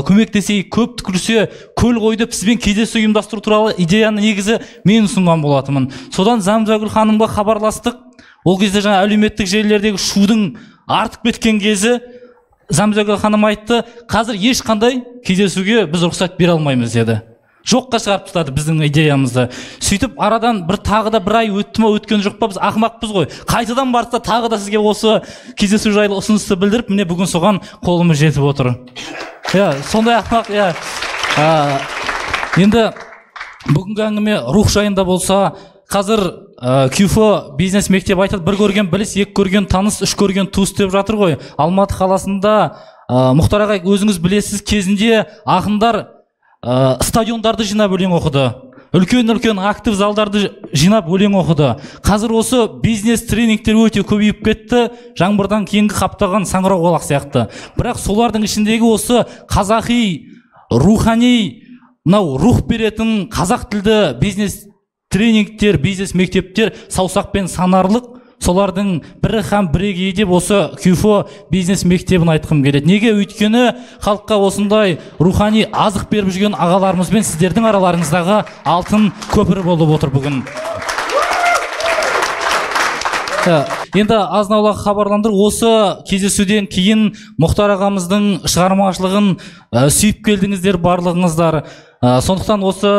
көмектесейік, көп түкірсе көл қой деп сізбен кездесу ұйымдастыру туралы идеяны негізі мен ұсынған болатынмын. Содан Замзагүл ханымға хабарластық. Ол кезде жаңа әлеуметтік желілердегі шудың артып кеткен кезі. Замзагүл ханым айтты, қазір ешқандай кездесуге біз рұқсат бере алмаймыз деді. Жоққа шығарып тастады біздің идеямызды. Сөйтіп арадан бір тағы да бір ай өтті ма, өткен жоқ па, біз ақымақпыз ғой. Қайтадан барды да тағы да сізге осы кездесу жайлы ұсынысты білдіріп, міне бүгін соған қолымыз жетіп отыр. Иә, сондай ақымақ, иә. Енді бүгінгі әңгіме рух жайында болса, қазір КЮФО бизнес мектеп айтады, бір көрген біліс, екі көрген таныс, үш көрген туыс деп жатыр ғой. Алматы қаласында, Мұхтар ағай, өзіңіз білесіз, кезінде ақындар стадиондарды жинап өлең оқыды. Үлкен-үлкен актив залдарды жинап өлең оқыды. Қазір осы бизнес тренингтер өте көбейіп кетті, жаңбырдан кейінгі қаптаған саңырауқұлақ сияқты. Бірақ солардың ішіндегі осы қазақи, рухани, мынау рух беретін қазақ тілді бизнес тренингтер, бизнес мектептер саусақпен санарлық. Солардың бірі һәм бірегейі деп осы КЮФО бизнес мектебін айтқым келеді. Неге? Өйткені халыққа осындай рухани азық беріп жүрген ағаларымызбен сіздердің араларыңыздағы алтын көпір болып отыр бүгін. Енді азын аулақ хабарландыр, осы кездесуден кейін Мұхтар ағамыздың шығармашылығын сүйіп келдіңіздер барлығыңыздар. Сондықтан осы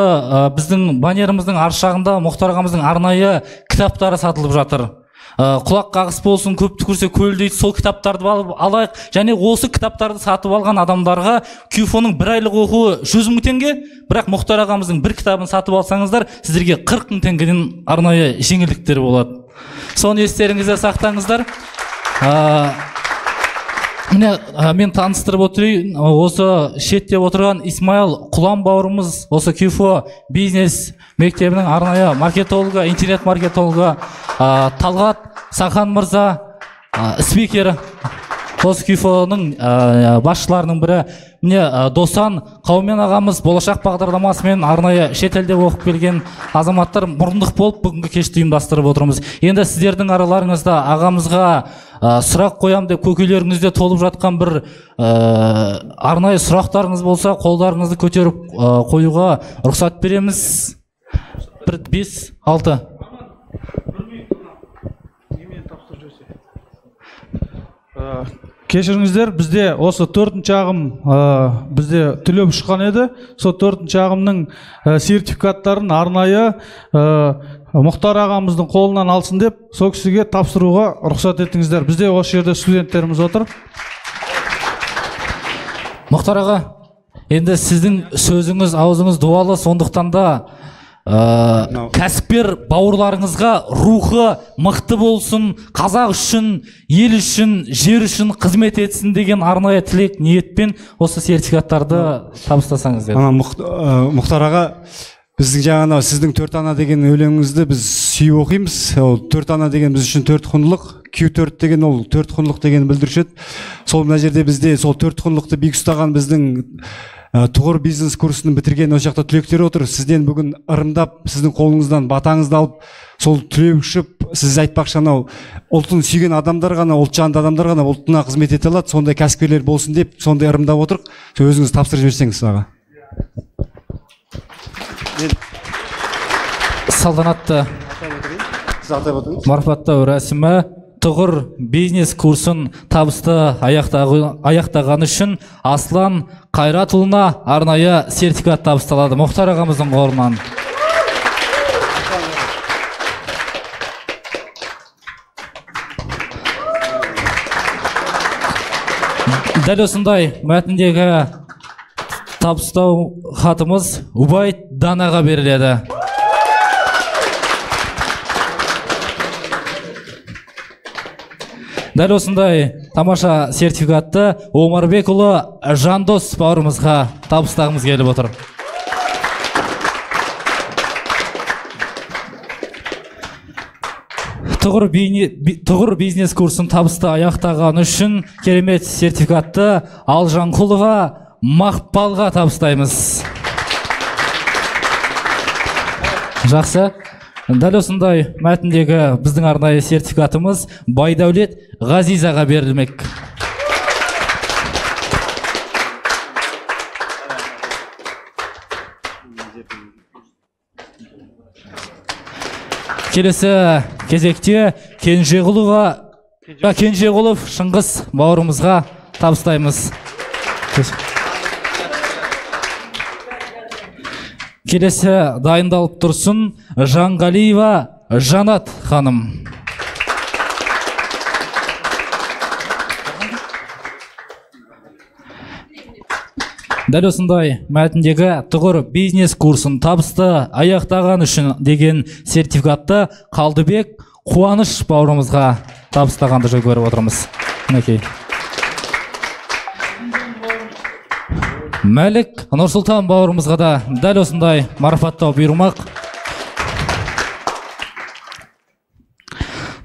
біздің баннеріміздің ар жағында Мұхтар ағамыздың арнайы кітаптары сатылып жатыр. Құлақ қағыс болсын, көп түкірсе көл дейді, сол кітаптарды алып алайық. Және осы кітаптарды сатып алған адамдарға КЮФО-ның бір айлық оқуы 100 000 теңге, бірақ Мұхтар ағамыздың бір кітабын сатып алсаңыздар, сіздерге 40 000 теңгеден арнайы жеңілдіктер болады. Соны естеріңізде сақтаңыздар. Міне, мен таныстырып отырайын, осы шетте отырған Исмаил Құлан бауырымыз, осы КЮФО бизнес мектебінің арнайы маркетологы, интернет-маркетологы, Талғат Сахан мырза, спикер, осы КЮФО-ның басшыларының бірі. Міне, Досан Қаумен ағамыз болашақ бағдарламасымен арнайы шетелде оқып келген азаматтар мұрындық болып бүгінгі кешті ұйымдастырып отырмыз. Енді сіздердің араларыңызда ағамызға сұрақ қоям деп көкелеріңізде толып жатқан бір арнайы сұрақтарыңыз болса, қолдарыңызды көтеріп қоюға рұқсат береміз. 1, 5, 6. Кешіріңіздер, бізде осы төртінші ағым бізде түлеп шыққан еді. Сол төртінші ағымның сертификаттарын арнайы Мұхтар ағамыздың қолынан алсын деп сол кісіге тапсыруға рұқсат етіңіздер. Бізде осы жерде студенттеріміз отыр. Мұхтар аға, енді сіздің сөзіңіз, аузыңыз дуалы, сондықтан да Кәсіпкер бауырларыңызға рухы мықты болсын, қазақ үшін, ел үшін, жер үшін қызмет етсін деген арнайы тілек ниетпен осы сертификаттарды табыстасаңыз деді. Ана Мұхтар аға, біздің жаңа сіздің төрт ана деген өлеңіңізді біз сүйіп оқимыз. Ол төрт ана деген біз үшін төрт құндылық, Q4 деген ол төрт құндылық деген білдіруші еді. Сол мына жерде бізде сол төрт құндылықты биік ұстаған біздің тұғыр бизнес курсын бітірген осы жақта түлектер отыр. Сізден бүгін ырымдап, сіздің қолыңыздан батаңызды алып, сол түлеп ұшып, сіз айтпақшы анау ұлтын сүйген адамдар ғана, ұлтжанды адамдар ғана ұлтына қызмет ете алады, сондай кәсіпкерлер болсын деп сондай ырымдап отырық. Өзіңіз тапсырып жіберсеңіз аға. Салтанатты марапаттау рәсімі тұғыр бизнес курсын табысты аяқтаған үшін Аслан Қайратұлына арнайы сертификат табысталады. Мұхтар ағамыздың қолынан. Дәл осындай мәтіндегі табыстау хатымыз Убайт Данаға беріледі. Дәл осындай тамаша сертификатты Омарбекұлы Жандос бауырымызға табыстағымыз келіп отыр. Тұғыр бизнес курсын табысты аяқтаған үшін керемет сертификатты Алжанқұлова Мақпалға табыстаймыз. Жақсы. Дәл осындай мәтіндегі біздің арнайы сертификатымыз Байдәулет Ғазизаға берілмек. Келесі кезекте Кенжеғұлов Шыңғыс бауырымызға табыстаймыз. Келесі дайындалып тұрсын Жанғалиева Жанат ханым. Дәл осындай мәтіндегі тұғыр бизнес курсын табысты аяқтаған үшін деген сертификатты Қалдыбек Қуаныш бауырымызға табыстағанды жөн көріп отырмыз. Мінекей. Мәлік Нұрсұлтан бауырымызға да дәл осындай марапаттау бұйырмақ.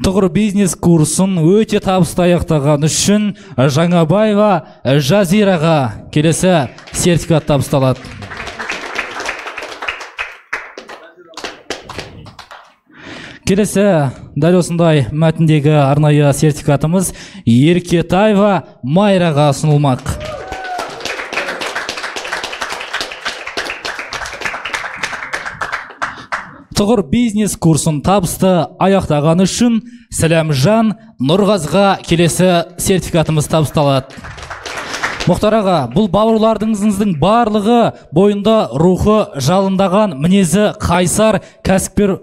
Тұғыр бизнес курсын өте табысты аяқтаған үшін Жаңабаева Жазираға келесі сертификат табысталады. Келесі дәл осындай мәтіндегі арнайы сертификатымыз Еркетаева Майраға ұсынылмақ. Тұғыр бизнес курсын табысты аяқтаған үшін Сәләмжан Нұрғазға келесі сертификатымыз табысталады. Мұхтар аға, бұл бауырларыңыздың барлығы бойында рухы жалындаған, мінезі қайсар кәсіпкер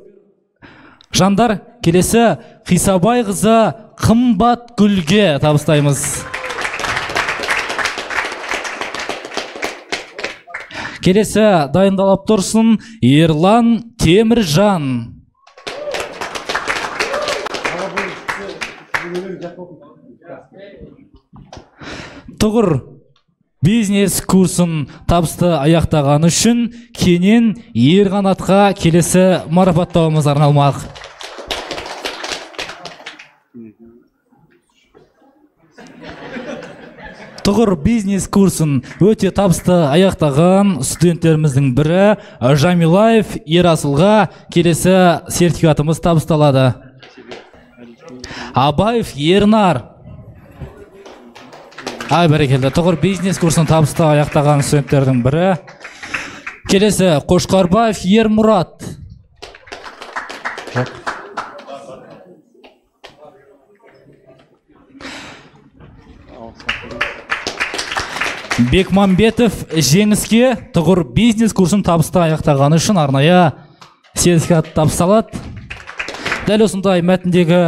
жандар. Келесі Қисабай қызы Қымбат Гүлге табыстаймыз. Келесі дайындалып тұрсын Ерлан Теміржан. Тұғыр бизнес курсын табысты аяқтаған үшін Кенен Ерқанатқа келесі марапаттауымыз арналмақ. Тұғыр бизнес курсын өте табысты аяқтаған студенттеріміздің бірі Жамилаев Ерасылға келесі сертификатымыз табысталады. Абаев Ернар. Ай, бәрекелді. Тұғыр бизнес курсын табысты аяқтаған студенттердің бірі. Келесі Қошқарбаев Ермұрат. Бекмамбетов Жеңіске тұғыр бизнес курсын табысты аяқтағаны үшін арнайы сертификат табысталады. Дәл осындай мәтіндегі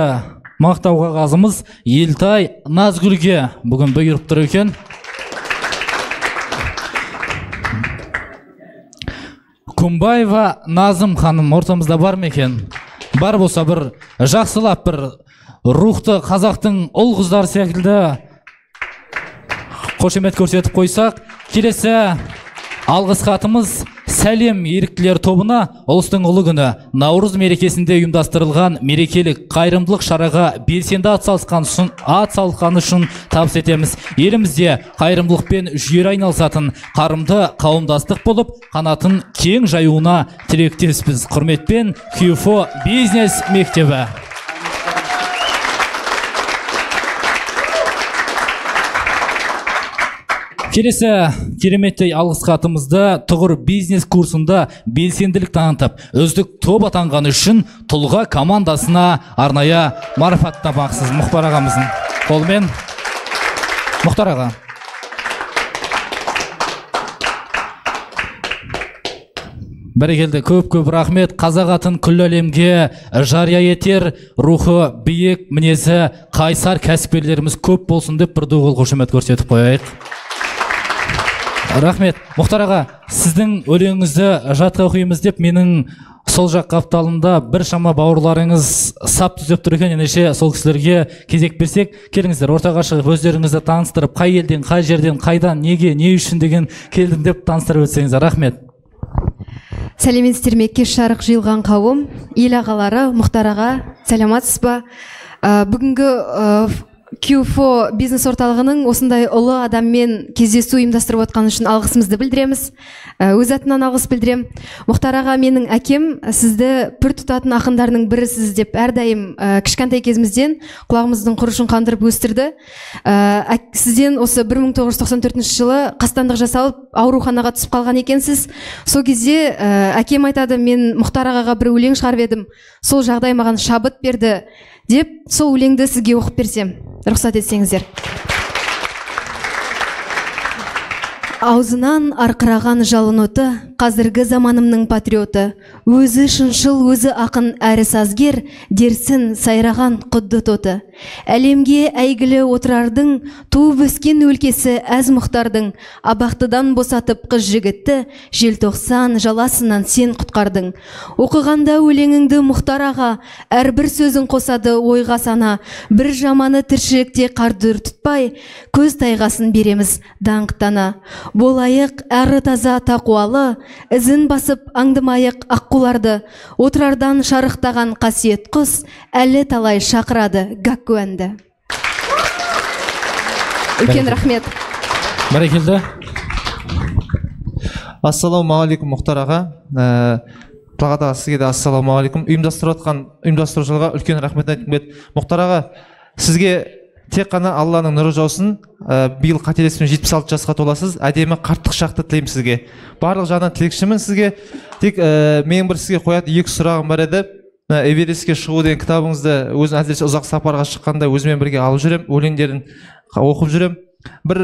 мақтау қағазымыз Елтай Назгүлге бүгін бұйырып тұр екен. Күмбаева Назым ханым ортамызда бар ма екен? Бар болса бір жақсылап бір рухты қазақтың ұл қыздары секілді қошемет көрсетіп қойсақ. Келесі алғыс хатымыз Сәлем еріктілер тобына ұлыстың ұлы күні Наурыз мерекесінде ұйымдастырылған мерекелік қайырымдылық шараға белсенді атсалысқаны үшін табыс етеміз. Елімізде қайырымдылықпен жүйелі айналысатын қарымды қауымдастық болып, қанатын кең жаюына тілектеспіз. Құрметпен, КЮФО бизнес мектебі. Келесі кереметтей алғыс хатымызды тұғыр бизнес курсында белсенділік танытып, үздік топ атанғаны үшін тұлға командасына арнайы марапаттамақсыз Мұхтар ағамыздың қолымен. Мұхтар аға. Бәрекелді, көп-көп рахмет. Қазақ атын күллі әлемге жария етер, рухы биік, мінезі қайсар кәсіпкерлеріміз көп болсын деп бір ду қол қошемет көрсетіп қояйық. Рахмет. Мұхтар аға, сіздің өлеңіңізді жатқа оқимыз деп менің сол жақ қапталымда біршама бауырларыңыз сап түзеп тұр екен, ендеше сол кісілерге кезек берсек, келіңіздер, ортаға шығып өздеріңізді таныстырып, қай елден, қай жерден, қайдан, неге, не үшін деген келдім деп таныстырып өтсеңіздер. Рахмет. Сәлеметсіздер ме, кеш жарық жиылған қауым, ел ағалары, Мұхтар аға, сәлеметсіз ба? Бүгінгі КЮФО бизнес орталығының осындай ұлы адаммен кездесу ұйымдастырып отқаны үшін алғысымызды білдіреміз. Өз атынан алғыс білдірем. Мұхтар аға, менің әкем сізді пір тұтатын ақындарының бірісіз деп әрдайым кішкентай кезімізден құлағымыздың құрышын қандырып өстірді. Сізден осы 1994 жылы қастандық жасалып ауруханаға түсіп қалған екенсіз. Сол кезде әкем айтады, мен Мұхтар ағаға бір өлең шығарып едім, сол жағдай маған шабыт берді деп, сол өлеңді сізге оқып берсем, рұқсат етсеңіздер. Аузынан арқыраған жалын оты, қазіргі заманымның патриоты. Өзі шыншыл, өзі ақын, әрі сазгер, дерсін сайраған құдды тоты. Әлемге әйгілі Отырардың, туып өскен өлкесі әз Мұхтардың, абақтыдан босатып қыз жігітті, желтоқсан жаласынан сен құтқардың. Оқығанда өлеңіңді Мұхтар аға, әрбір сөзің қосады ойға сана, бір жаманы тіршілікте қарды тұтпай, көз тайғасын береміз даңқтана. Болайық әрі таза тақуалы, ізін басып аңдымайық аққуларды, Отырардан шарықтаған қасиет құс, әлі талай шақырады гакку әнді. Үлкен рахмет. Бәрекелді. Ассалаумағалейкум, Мұхтар аға. Талғат аға, сізге де ассалаумағалейкум. Ұйымдастырып ұйымдастырушыларға үлкен рахмет айтқым келеді. Мұхтар аға, сізге тек қана Алланың нұры жаусын. Биыл қателеспесем 76 жасқа толасыз. Әдемі қарттық шақты тілеймін сізге. Барлық жағынан тілекшімін сізге. Тек менің бір сізге қоятын екі сұрағым бар еді. Эверестке шығу деген кітабыңызды өзім әзірше ұзақ сапарға шыққанда өзімен бірге алып жүрем, өлеңдерін оқып жүрем. Бір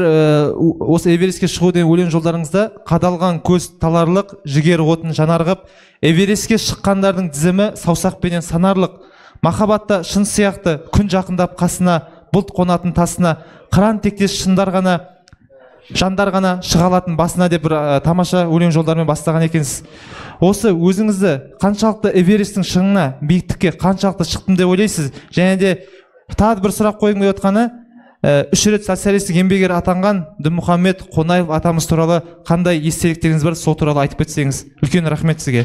осы Эверестке шығу деген өлең жолдарыңызда қадалған көз таларлық, жігер отын жанарғып, Эверестке шыққандардың тізімі саусақпенен санарлық. Махаббатта шын сияқты күн жақындап қасына, бұлт қонатын тасына, қыран тектес шындар ғана, жандар ғана шыға алатын басына деп бір тамаша өлең жолдарымен бастаған екенсіз. Осы өзіңізді қаншалықты Эвересттің шыңына, биіктікке қаншалықты шықтым деп ойлайсыз? Және де тағы бір сұрақ қойғым келіп отқаны, 3 рет социалистік еңбек ері атанған Дінмұхаммед Қонаев атамыз туралы қандай естеліктеріңіз бар, сол туралы айтып кетсеңіз. Үлкен рахмет сізге.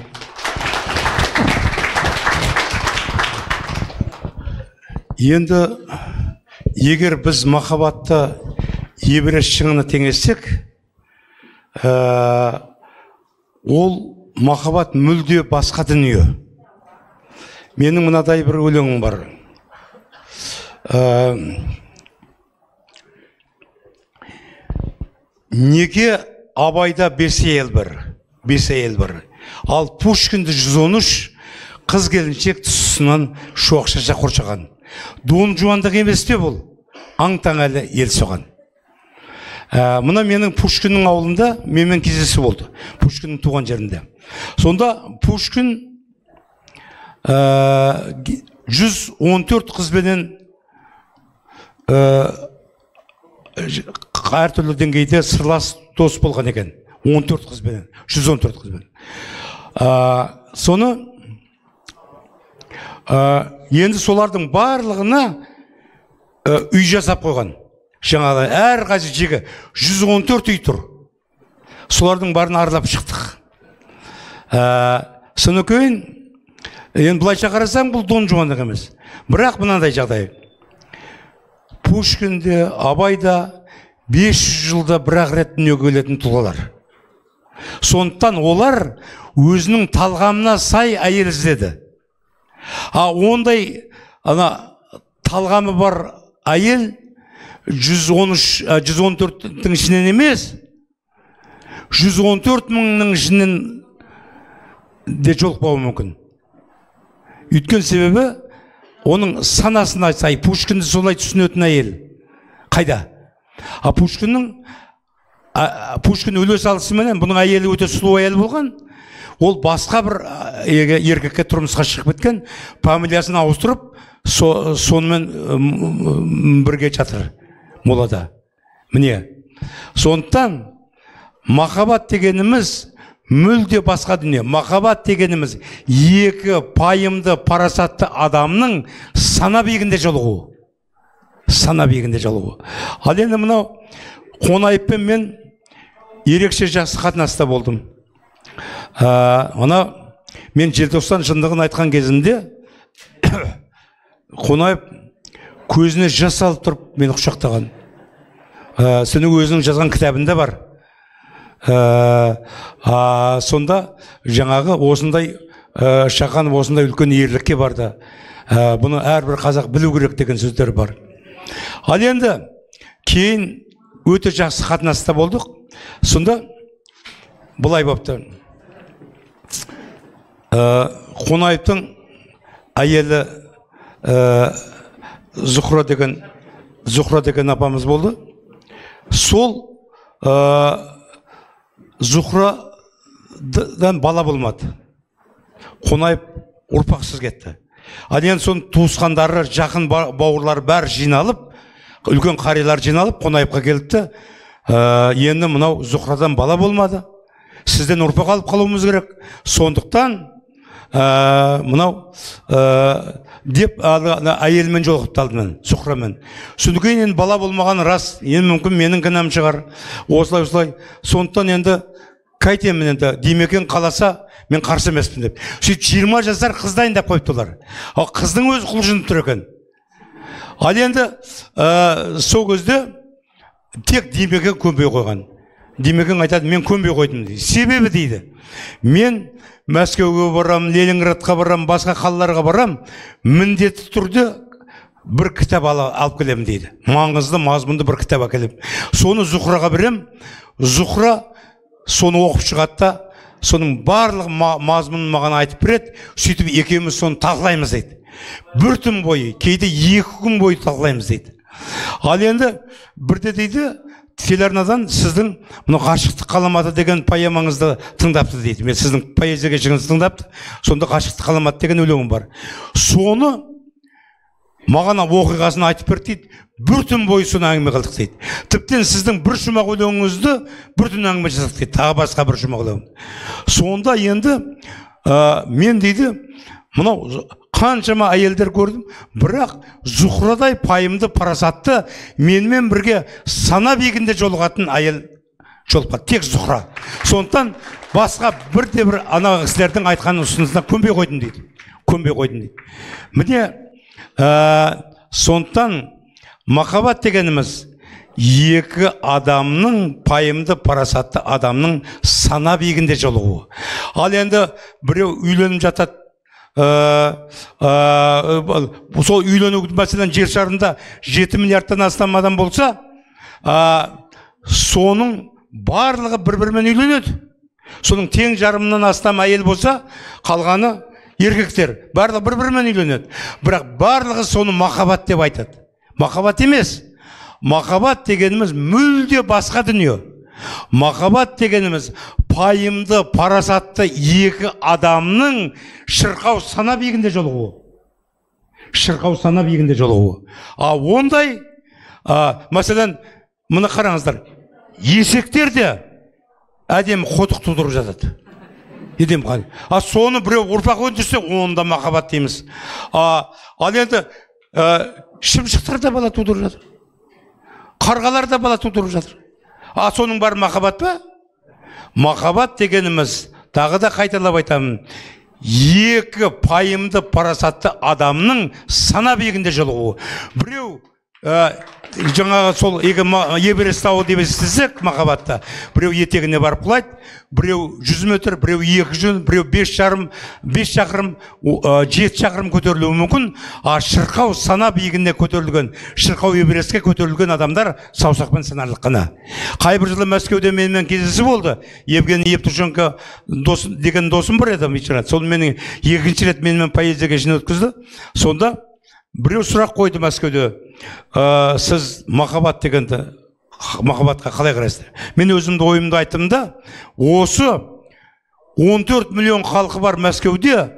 Енді егер біз махаббатты Эверест шыңына теңессек, ол махаббат мүлде басқа дүние. Менің мынадай бір өлеңім бар. Неге Абайда 5 әйел бар, 5 әйел бар. Ал Пушкинді 113 қыз келіншек тұсынан шуақ шаша қоршаған. Дон жуандық емес пе бұл? Аң-таң әлі ел соған. Мына менің Пушкиннің ауылында менімен кездесу болды. Пушкиннің туған жерінде. Сонда Пушкин 114 қызбенен әртүрлі деңгейде сырлас дос болған екен. 14 қызбенен, 114 қызбенен. Соны енді солардың барлығына үй жасап қойған. Жаңағы әрқайсы жеке 114 үй тұр. Солардың барын аралап шықтық. Соны кейін енді былайша қарасаң, бұл Дон Жуандық емес. Бірақ мынандай жағдай. Пушкин де, Абай да 500 жылда бір-ақ рет дүниеге келетін тұлғалар. Сондықтан олар өзінің талғамына сай әйел іздеді. А ондай ана талғамы бар әйел 113, 114-тің ішінен емес, 114 мыңның ішінен де жолықпауы мүмкін. Өйткені себебі оның санасына сай Пушкинді солай түсінетін әйел қайда? А Пушкин өле салысыменен бұның әйелі өте сұлу әйел болған. Ол басқа бір еркекке тұрмысқа шығып кеткен, фамилиясын ауыстырып, сонымен бірге жатыр молада. Міне, сондықтан махаббат дегеніміз мүлде басқа дүние. Махаббат дегеніміз екі пайымды, парасатты адамның сана биігінде жолығуы. Сана биігінде жолығуы. Ал енді мынау Қонаевпен мен ерекше жақсы қатынаста болдым. Мына мен желтоқсан шындығын айтқан кезімде Қонаев көзіне жас алып тұрып мені құшақтаған. Соны өзінің жазған кітабында бар. Сонда жаңағы осындай Шаханов осындай үлкен ерлікке барды. Бұны әрбір қазақ білу керек деген сөздер бар. Ал енді кейін өте жақсы қатынаста болдық. Сонда былай болыпты. Қонаевтың әйелі Зухра деген апамыз болды. Сол Зухрадан бала болмады. Қонаев ұрпақсыз кетті. Ал енді соның туысқандары, жақын бауырлары бәрі жиналып, үлкен қарилар жиналып, Қонаевқа келіпті. Енді мынау Зухрадан бала болмады. Сізден ұрпақ алып қалуымыз керек. Сондықтан мынау деп әйелімен жолығыпты алдымен, Зухрамен. Содан кейін енді бала болмаған рас, енді мүмкін менің кінәм шығар. Осылай осылай. Сондықтан енді қайтемін енді, Димекең қаласа, мен қарсы емеспін деп. Сөйтіп 20 жасар қыз дайындап қойыпты олар. Ал қыздың өзі құлшынып тұр екен. Ал енді сол кезде тек Димекең көнбей қойған. Димекең айтады, мен көнбей қойдым дейді. Себебі дейді, мен Мәскеуге барам, Ленинградқа барам, басқа қалаларға барам, міндетті түрде бір кітап алып келемін дейді. Маңызды, мазмұнды бір кітап әкелемін. Соны Зухраға берем, Зухра соны оқып шығады да, соның барлық мазмұнын маған айтып береді, сөйтіп екеуміз соны талқылаймыз дейді. Бір түн бойы, кейде 2 күн бойы талқылаймыз дейді. Ал енді бірде дейді, телеарнадан сіздің мына ғашықтық ғаламаты деген поэмаңызды тыңдапты дейді. Мен сіздің поэзия кешіңізді тыңдапты. Сонда ғашықтық ғаламаты деген өлеңім бар. Соны маған оқиғасын айтып берді дейді. Бір түн бойы соны әңгіме қылдық дейді. Тіптен сіздің бір шумақ өлеңіңізді бір түн әңгіме жасадық дейді. Тағы басқа бір шумақ өлең. Сонда енді мен дейді, мынау қаншама әйелдер көрдім, бірақ Зухрадай пайымды, парасатты менімен бірге сана биігінде жолығатын әйел жолықпады. Тек Зухра. Сондықтан басқа бірде бір ана кісілердің айтқан ұсынысына көнбей қойдым дейді. Көнбей қойдым дейді. Міне, сондықтан махаббат дегеніміз екі адамның, пайымды, парасатты адамның сана биігінде жолығуы. Ал енді біреу үйленіп жатады, сол үйлену, мәселен, жер шарында 7 миллиардтан астам адам болса, соның барлығы бір-бірімен үйленеді. Соның тең жарымынан астам әйел болса, қалғаны еркектер, барлығы бір-бірімен үйленеді. Бірақ барлығы соны махаббат деп айтады. Махаббат емес. Махаббат дегеніміз мүлде басқа дүние. Махаббат дегеніміз пайымды, парасатты екі адамның шырқау сана биігінде жолығуы. Шырқау сана биігінде жолығуы. А ондай, мәселен, мына қараңыздар, есектер де әдемі қотық тудырып жатады. Едем қали. А соны біреу ұрпақ өндірсе, оны да махаббат дейміз. Ал енді шымшықтар да бала тудырып жатыр. Қарғалар да бала тудырып жатыр. А соның бәрі махаббат па? Махаббат дегеніміз, тағы да қайталап айтамын, екі пайымды парасатты адамның сана биігінде жолығуы. Біреу жаңағы сол Эверест тауы деп естісек махаббатта, біреу етегіне барып құлайды, біреу 100 метр, біреу 200, біреу 5,5, 5 шақырым, 7 шақырым көтерілуі мүмкін. А шырқау сана биігіне көтерілген, шырқау Эверестке көтерілген адамдар саусақпен санарлық қана. Қай бір жылы Мәскеуде менімен кездесу болды. Евгений Евтушенко деген досым бар еді, сол менің екінші рет менімен поэзия кешін өткізді. Сонда біреу сұрақ қойды Мәскеуде, сіз махаббат дегенді, махаббатқа қалай қарайсыздар? Мен өзімді ойымды айттым да, осы 14 миллион халқы бар Мәскеуде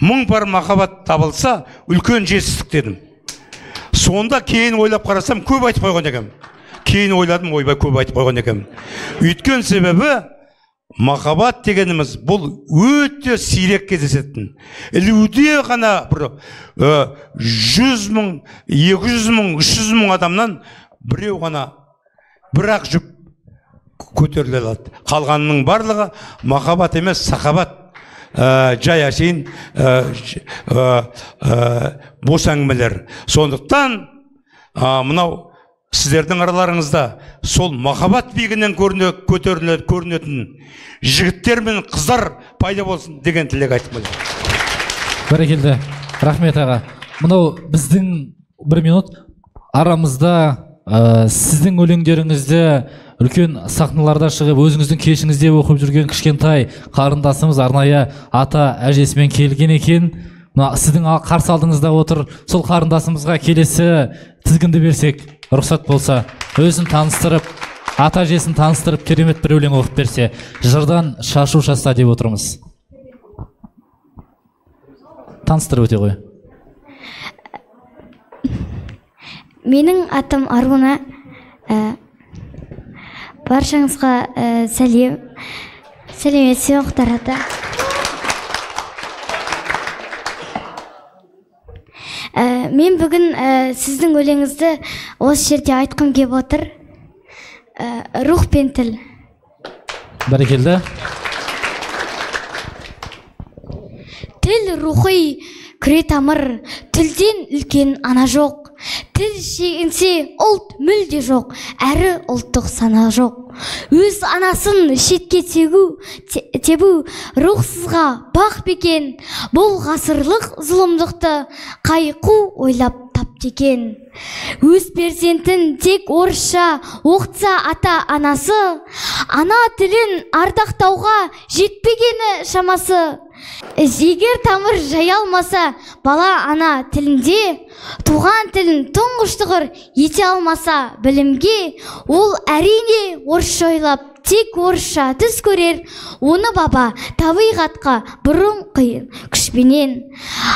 1000 пар махаббат табылса, үлкен жетістік дедім. Сонда кейін ойлап қарасам, көп айтып қойған екенмін. Кейін ойладым, ойбай, көп айтып қойған екенмін. Өйткен себебі махаббат дегеніміз бұл өте сирек кездесетін. Ілуде ғана бір 100 мың, 200 мың, 300 мың адамнан біреу ғана бірақ жұп көтеріле алады. Қалғанының барлығы махаббат емес, сахабат. Жай әшейін бос әңгімелер. Сондықтан мынау сіздердің араларыңызда сол махаббат биігінен көрінетін жігіттер мен қыздар пайда болсын деген тілек айтқым келеді. Бәрекелді, рахмет аға. Мынау біздің бір минут арамызда сіздің өлеңдеріңізді үлкен сахналарда шығып, өзіңіздің кешіңізде оқып жүрген кішкентай қарындасымыз арнайы ата әжесімен келген екен. Мына сіздің қарсы алдыңызда отыр. Сол қарындасымызға келесі тізгінді берсек, рұқсат болса, өзін таныстырып, ата әжесін таныстырып, керемет бір өлең оқып берсе, жырдан шашу шашса деп отырмыз. Таныстырып өте ғой. Менің атым Аруна. Баршаңызға сәлем. Сәлеметсіз бе, Мұхтар ата? Мен бүгін сіздің өлеңіңізді осы жерде айтқым кеп отыр. Рух пен тіл. Бәрекелді. Тіл рухи күре тамыр, тілден үлкен ана жоқ. Тіл шегінсе ұлт мүлде жоқ, әрі ұлттық сана жоқ. Өз анасын шетке тебу рухсызға бақ бекен, бұл ғасырлық зұлымдықты қайқу ойлап тапты екен. Өз перзентін тек орысша оқытса ата анасы, ана тілін ардақтауға жетпегені шамасы. Егер тамыр жая алмаса бала ана тілінде, туған тілін тұңғыш тұғыр ете алмаса білімге, ол әрине орысша ойлап, тек орысша түс көрер, оны баба табиғатқа бұрын қиын күшпенен.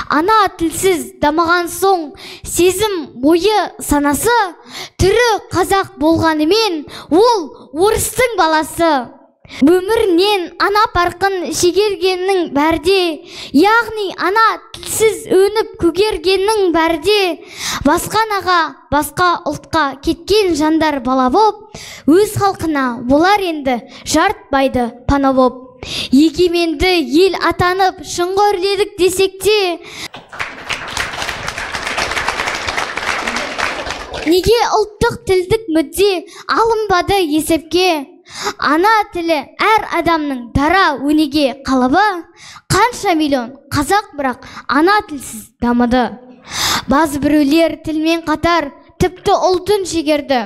Ана тілсіз дамыған соң сезім ойы санасы, түрі қазақ болғанымен ол орыстың баласы. Өмірінен ана парқын шегергеннің бәрде, яғни ана тілсіз өніп көгергеннің бәрде, басқа анаға, басқа ұлтқа кеткен жандар бала боп, өз халқына олар енді жартпайды пана боп. Егеменді ел атанып шыңға өрледік десек те, неге ұлттық тілдік мүдде алынбады есепке? Ана тілі әр адамның дара өнеге қалыбы, қанша миллион қазақ бірақ ана тілсіз дамыды. Базы біреулер тілмен қатар тіпті ұлтын шегерді.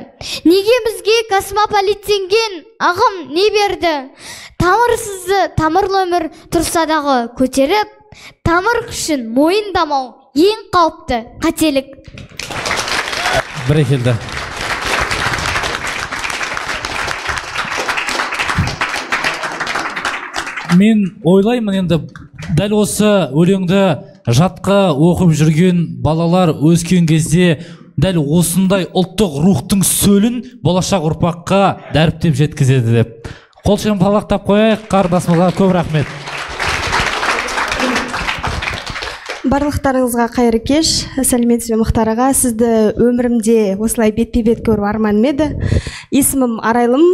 Неге бізге космополиттенген ағым не берді? Тамырсызды тамырлы өмір тұрса дағы көтеріп, тамыр күшін мойындамау ең қауіпті қателік. Бәрекелді. Мен ойлаймын енді дәл осы өлеңді жатқа оқып жүрген балалар өскен кезде дәл осындай ұлттық рухтың сөлін болашақ ұрпаққа дәріптеп жеткізеді деп. Қол шапалақтап қояйық қарындасымызға, көп рахмет. Барлықтарыңызға қайырлы кеш. Сәлеметсіз бе, Мұхтар аға? Сізді өмірімде осылай бетпе-бет көру арманым еді. Есімім Арайлым.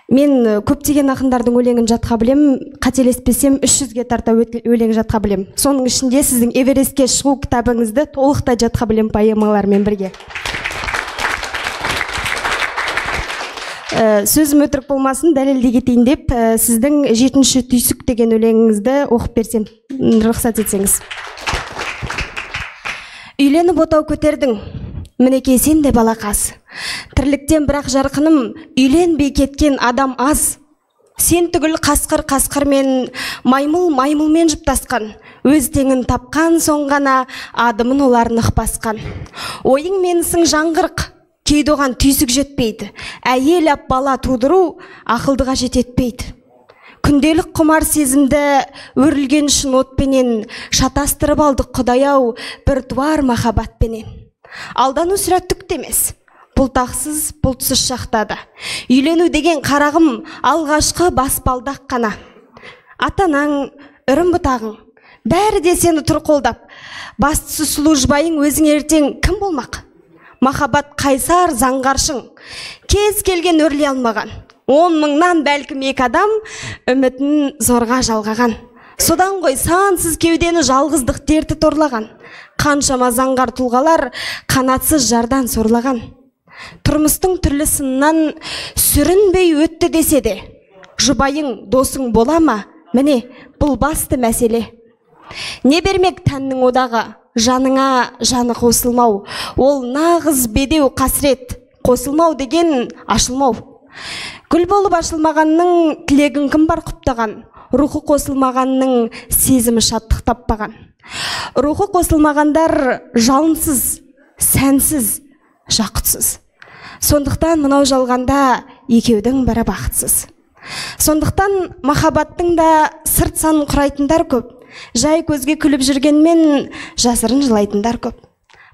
Мен көптеген ақындардың өлеңін жатқа білем. Қателеспесем, 300-ге тарта өлең жатқа білем. Соның ішінде сіздің Эверестке шығу кітабыңызды толықтай жатқа білем поэмалармен бірге. Сөзім өтірік болмасын, дәлелдей кетейін деп, сіздің 7-ші түйсік деген өлеңіңізді оқып берсем, рұқсат етсеңіз. Үйленіп отау көтердің, мінекей сен де балақаз. Тірліктен бірақ жарқыным, үйленбей кеткен адам аз. Сен түгіл қасқыр қасқырмен, маймыл маймылмен жұптасқан. Өз теңін тапқан соң ғана адымын олар нық басқан. Ойың менсің жаңғырық, кейде оған түйсік жетпейді. Әйел ап бала тудыру ақылдыға жететпейді. Күнделік құмар сезімді өрілген үшін отпенен шатастырып алдық құдай-ау бір туар махаббатпенен. Алдану сірә түк те емес, бұлтақсыз бұлтсыз шақтады. Үйлену деген қарағым алғашқы баспалдақ қана. Ата-анаң, үрім бұтағың, бәрі де сені тұр қолдап. Бастысы сұлу жұбайың өзің ертең кім болмақ? Махаббат қайсар заңғаршың, кез келген өрлей алмаған. 10 мыңнан бәлкім 2 адам үмітін зорға жалғаған. Содан ғой сансыз кеудені жалғыздық дерті торлаған. Қаншама заңғар тұлғалар қанатсыз жардан сорлаған. Тұрмыстың түрлі сынынан сүрінбей өтті десе де, жұбайың досың бола ма? Міне, бұл басты мәселе. Не бермек тәннің одағы, жаныңа жаны қосылмау. Ол нағыз бедеу қасірет, қосылмау деген ашылмау. Гүл болып ашылмағанның тілегін кім бар құптаған, рухы қосылмағанның сезімі шаттық таппаған. Рухы қосылмағандар жалынсыз, сәнсіз, жақұтсыз. Сондықтан мынау жалғанда екеудің бірі бақытсыз. Сондықтан махаббаттың да сырт санын құрайтындар көп. Жай көзге күліп жүргенмен жасырын жылайтындар көп.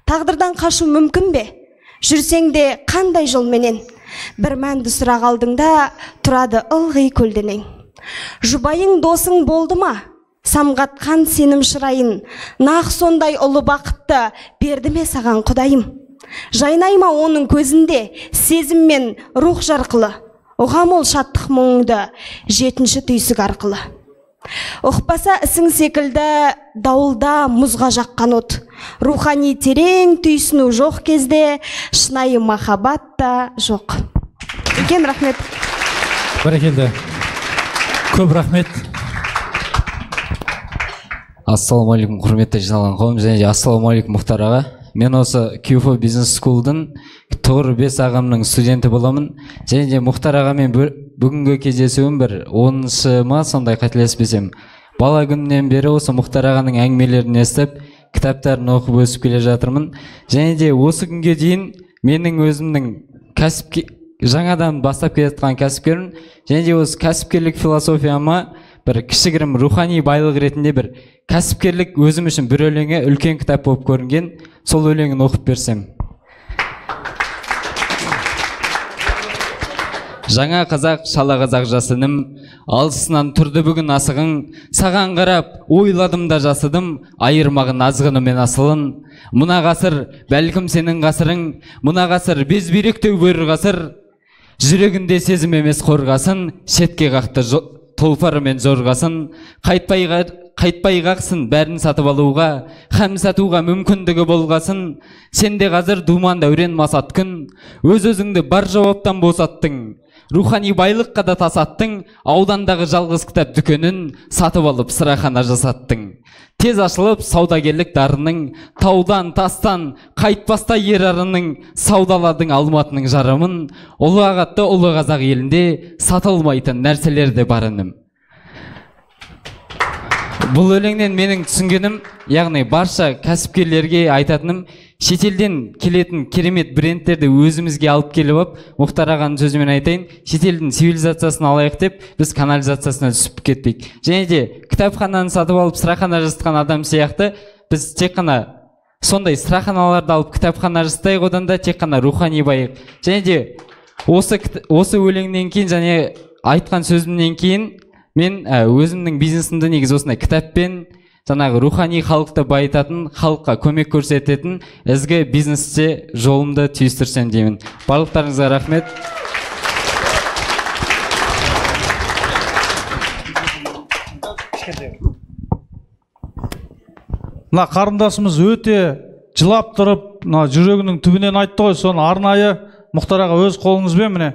Тағдырдан қашу мүмкін бе? Жүрсең де қандай жолменен? Бір мәнді сұрақ алдыңда тұрады ылғи көлденең. Жұбайың досың болды ма? Самғатқан сенім шырайын, нақ сондай ұлы бақытты берді ме саған құдайым? Жайнай ма оның көзінде сезім мен рух жарқылы? Ұғам ол шаттық мұңды 7-ші түйсік арқылы. Ұқпаса ісің секілді дауылда мұзға жаққан от. Рухани терең түйсіну жоқ кезде шынайы махаббат та жоқ. Үлкен рахмет. Бәрекелді. Көп рахмет. Ассалаумағалейкум, құрметті жиналған қауым, және де ассалаумағалейкум, Мұхтар аға. Мен осы QFO Business School'дың тұғыр 5 ағамның студенті боламын. Және де Мұхтар ағамен бүгінгі кездесуім бір 10-шы ма, сондай қателеспесем. Бала күнімнен бері осы Мұхтар ағаның әңгімелерін естіп, кітаптарын оқып өсіп келе жатырмын. Және де осы күнге дейін менің өзімнің жаңадан бастап келе жатқан кәсіпкерім, және де осы кәсіпкерлік философияма бір кішігірім рухани байлық ретінде бір кәсіпкерлік өзім үшін бір өлеңі үлкен кітап болып көрінген, сол өлеңін оқып берсем. Жаңа қазақ, шала қазақ жасыным, алысынан тұрды бүгін асығың, саған қарап ойладым да жасыдым, айырмағын азғыны мен асылын. Мына ғасыр, бәлкім сенің ғасырың, мына ғасыр безбүйректеу бөрі ғасыр, жүрегінде сезім емес қорғасын, шетке қақты тұлпары мен жорғасын, қайтпай қақсын бәрін сатып алуға, хәм сатуға мүмкіндігі болғасын. Сен де қазір думан дәурен масат күн, өз-өзіңді бар жауаптан босаттың, рухани байлыққа да тасаттың, аудандағы жалғыз кітап дүкенін сатып алып сырахана жасаттың. Тез ашылып саудагерлік дарының, таудан, тастан, қайтпастай ер арының, саудаладың Алматының жарымын, ұлы ағатты ұлы қазақ елінде сатылмайтын нәрселер де бар інім. Бұл өлеңнен менің түсінгенім, яғни барша кәсіпкерлерге айтатыным, шетелден келетін керемет брендтерді өзімізге алып келіп алып, Мұхтар ағаның сөзімен айтайын, шетелдің цивилизациясын алайық деп біз канализациясына түсіп кетпейік. Және де кітапхананы сатып алып сырахана жасатқан адам сияқты біз тек қана сондай сыраханаларды алып кітапхана жасатайық, одан да тек қана рухани байық. Және де осы өлеңнен кейін және айтқан сөзімнен кейін мен өзімнің бизнесімді негізі осындай кітаппен, Жаңағы рухани халықты байытатын, халыққа көмек көрсететін ізгі бизнесте жолымды түйістірсем деймін. Барлықтарыңызға рахмет. Мына қарындасымыз өте жылап тұрып, мына жүрегінің түбінен айтты ғой, соны арнайы Мұхтар аға өз қолыңызбен міне.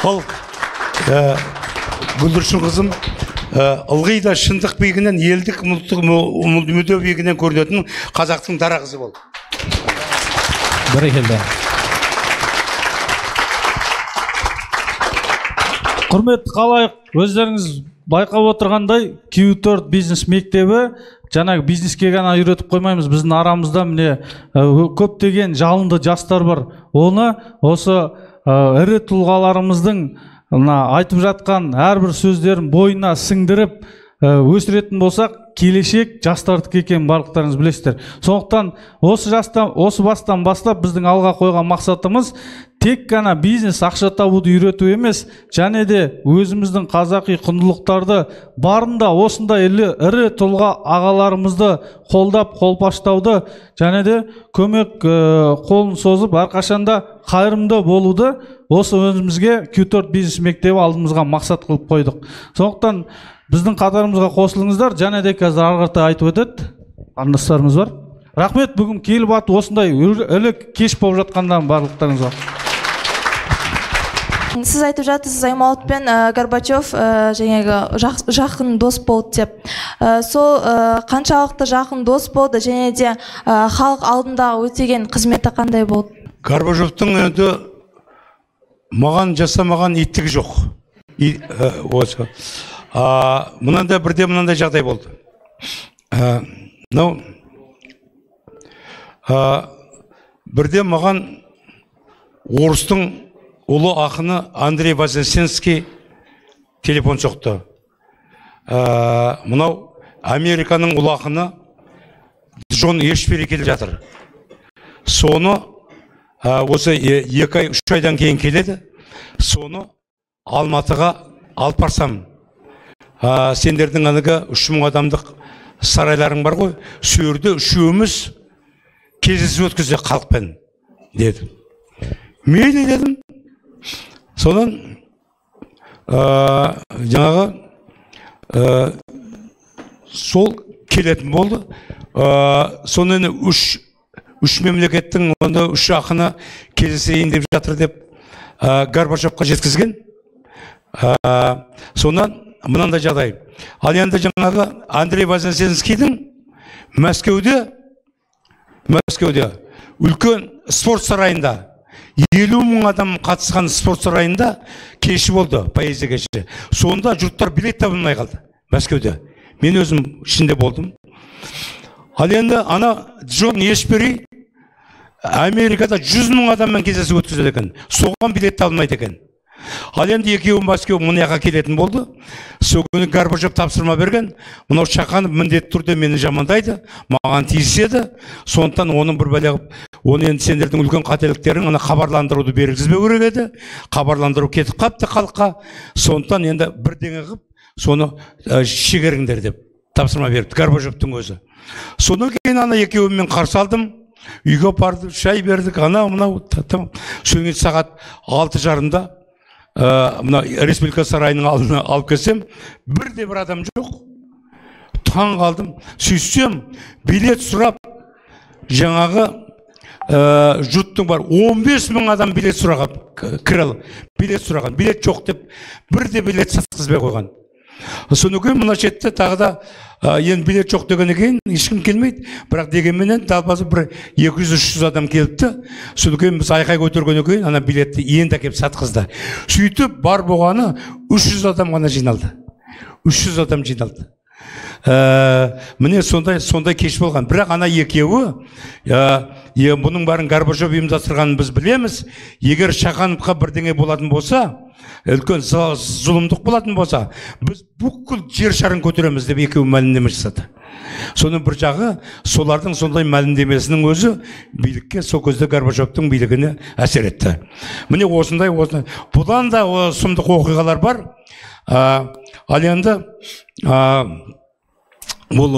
Ол Бүлдіршін қызым, ылғи да шындық биігінен, елдік мүдде биігінен көрінетін қазақтың дара қызы болды. Бәрекелді. Құрметті халайық, өздеріңіз байқап отырғандай, Q4 бизнес мектебі жаңағы бизнеске ғана үйретіп қоймаймыз. Біздің арамызда міне көптеген жалынды жастар бар. Оны осы ірі тұлғаларымыздың мына айтып жатқан әрбір сөздерін бойына сіңдіріп өсіретін болсақ, келешек жастардікі екенін барлықтарыңыз білесіздер. Сондықтан осы жастан, осы бастан бастап біздің алға қойған мақсатымыз тек қана бизнес, ақша табуды үйрету емес, және де өзіміздің қазақи құндылықтарды барында осындай ірі тұлға ағаларымызды қолдап, қолпаштауды және де көмек қолын созып, әрқашанда қайырымды болуды осы өзімізге Q4 бизнес мектебі алдымызға мақсат қылып қойдық. Сондықтан біздің қатарымызға қосылыңыздар, және де қазір ары қаратай айтып өтеді қарындастарымыз бар. Рахмет, бүгін келіп атып осындай ілі кеш болып жатқандан барлықтарыңызға. Сіз айтып жатырсыз, Аймауыт пен Горбачев жаңағы жақын дос болды деп. Сол қаншалықты жақын дос болды және де халық алдындағы өтеген қызметі қандай болды? Горбачевтың енді маған жасамаған иттігі жоқ. Осы. Мынандай бірде мынандай жағдай болды. Мынау бірде маған орыстың ұлы ақыны Андрей Вознесенский телефон соқты. Мынау Американың ұлы ақыны Джон Эшбери келіп жатыр. Соны осы 2 ай, 3 айдан кейін келеді. Соны Алматыға алып барсам, сендердің аныгы 3000 адамдық сарайларың бар ғой, сол жерде үшеуміз кездесу өткізсек халықпен деді. Мейлі дедім. Содан жаңағы сол келетін болды. Сонан үш мемлекеттің онда үш ақыны кездесейін деп жатыр деп Горбачевқа жеткізген. Сонан мынандай жағдай. Ал енді жаңағы Андрей Вознесенскийдің Мәскеуде үлкен спорт сарайында 50 мың адам қатысқан спорт сарайында кеші болды, поэзия кеші. Сонда жұрттар билет таба алмай қалды Мәскеуде. Мен өзім ішінде болдым. Ал енді ана Джон Эшбери Америкада 100 мың адаммен кездесу өткізеді екен. Соған билет таба алмайды екен. Ал енді екеуі Мәскеу мына жаққа келетін болды. Сол күні Горбачев тапсырма берген. Мынау Шақанов міндетті түрде мені жамандайды, маған тиіседі. Сондықтан оның бір бәле қылып, оны енді сендердің үлкен қателіктерің ана хабарландыруды бергізбеу керек еді. Хабарландыру кетіп қапты халыққа. Сондықтан енді бірдеңе қылып, соны шегеріңдер деп тапсырма беріпті Горбачевтың өзі. Содан кейін ана екеуін мен қарсы алдым. Үйге апардым, шай бердік, анау мынау. Содан кейін сағат 6:30-да мына Республика сарайының алдына алып келсем, бірде бір адам жоқ. Таң қалдым. Сөйтсем, билет сұрап жаңағы жұрттың бар 15 мың адам билет сұраған, кіре алып, билет сұраған, билет жоқ деп бірде билет сатқызбай қойған. Содан кейін мына шетте тағы да енді билет жоқ дегеннен кейін ешкім келмейді. Бірақ дегенменен далбасы бір 200-300 адам келіпті. Содан кейін біз айқай көтергеннен кейін ана билетті енді әкеліп сатқызды. Сөйтіп бар болғаны 300 адам ғана жиналды. 300 адам жиналды. Міне сондай кеш болған. Бірақ ана екеуі, бұның бәрін Горбачев ұйымдастырғанын біз білеміз. Егер Шақановқа бірдеңе болатын болса, үлкен зұлымдық болатын болса, біз бүкіл жер шарын көтереміз деп екеуі мәлімдеме жасады. Соның бір жағы, солардың сондай мәлімдемесінің өзі билікке, сол кезде Горбачевтың билігіне әсер етті. Міне осындай. Бұдан да сұмдық оқиғалар бар. Ал енді бұл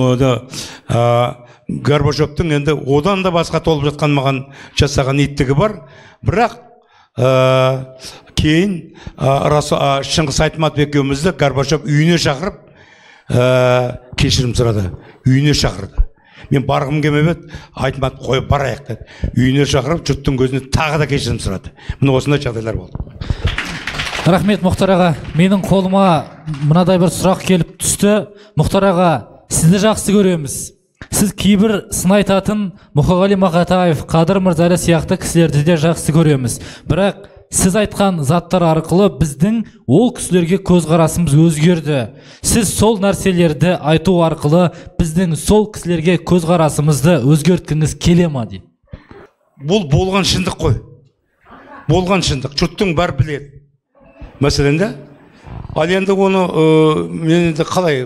Горбачевтың енді одан да басқа толып жатқан маған жасаған иттігі бар. Бірақ кейін Шыңғыс Айтматов екеумізді Горбачев үйіне шақырып, кешірім сұрады. Үйіне шақырды. Мен барғым келмеп еді, Айтматов қойып барайық деді. Үйіне шақырып, жұрттың көзіне тағы да кешірім сұрады. Міне осындай жағдайлар болды. Рахмет, Мұхтар аға. Менің қолыма мынадай бір сұрақ келіп түсті. Мұхтар аға, сізді жақсы көреміз. Сіз кейбір сын айтатын Мұқағали Мақатаев, Қадыр Мырзалы сияқты кісілерді де жақсы көреміз. Бірақ сіз айтқан заттар арқылы біздің ол кісілерге көзқарасымыз өзгерді. Сіз сол нәрселерді айту арқылы біздің сол кісілерге көзқарасымызды өзгерткіңіз келе ма дейді. Бұл болған шындық қой. Болған шындық. Жұрттың бәрі біледі. Мәселен де, ал енді оны мен енді қалай,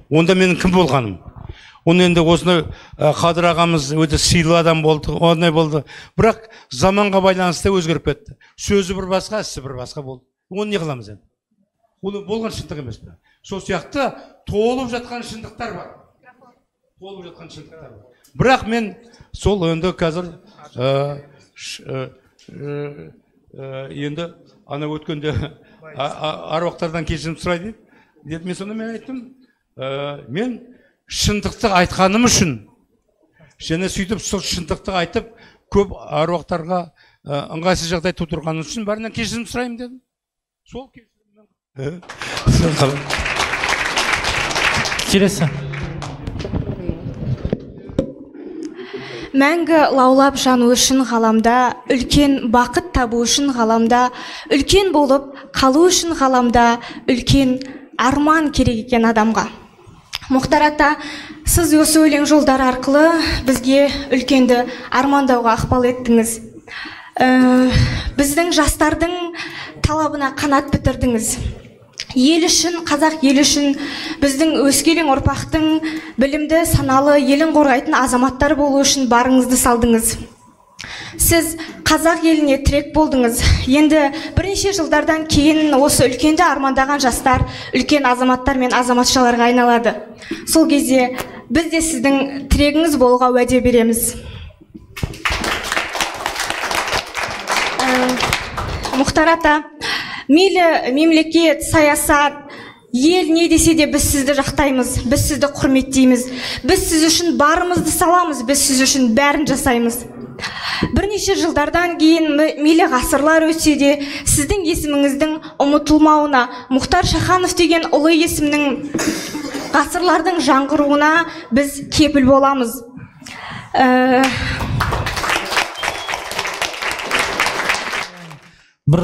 онда менің кім болғаным? Оны енді осыны Қадыр ағамыз өте сыйлы адам болды, ондай болды. Бірақ заманға байланысты өзгеріп кетті. Сөзі бір басқа, ісі бір басқа болды. Оны не қыламыз енді? Оны болған шындық емес пе? Сол сияқты толып жатқан шындықтар бар. Толып жатқан шындықтар бар. Бірақ мен сол енді қазір енді ана өткенде аруақтардан кешірім сұрайды деді. Мен сонда мен айттым, мен шындықты айтқаным үшін және сөйтіп сол шындықты айтып көп аруақтарға ыңғайсыз жағдай тудырғаным үшін бәрінен кешірім сұраймын дедім. Сол кешірімнен. Келесі. Мәңгі лаулап жану үшін ғаламда, үлкен бақыт табу үшін ғаламда, үлкен болып қалу үшін ғаламда, үлкен арман керек екен адамға. Мұхтар ата, сіз осы өлең жолдары арқылы бізге үлкенді армандауға ықпал еттіңіз. Біздің жастардың талабына қанат бітірдіңіз. Ел үшін, қазақ ел үшін, біздің өскелең ұрпақтың білімді, саналы, елін қорғайтын азаматтар болу үшін барыңызды салдыңыз. Сіз қазақ еліне тірек болдыңыз. Енді бірнеше жылдардан кейін осы үлкенді армандаған жастар үлкен азаматтар мен азаматшаларға айналады. Сол кезде біз де сіздің тірегіңіз болуға уәде береміз. Мұхтар ата, мейлі мемлекет, саясат, ел не десе де біз сізді жақтаймыз, біз сізді құрметтейміз, біз сіз үшін барымызды саламыз, біз сіз үшін бәрін жасаймыз. Бірнеше жылдардан кейін мейлі ғасырлар өтсе де сіздің есіміңіздің ұмытылмауына, Мұхтар Шаханов деген ұлы есімнің ғасырлардың жаңғыруына біз кепіл боламыз. Бір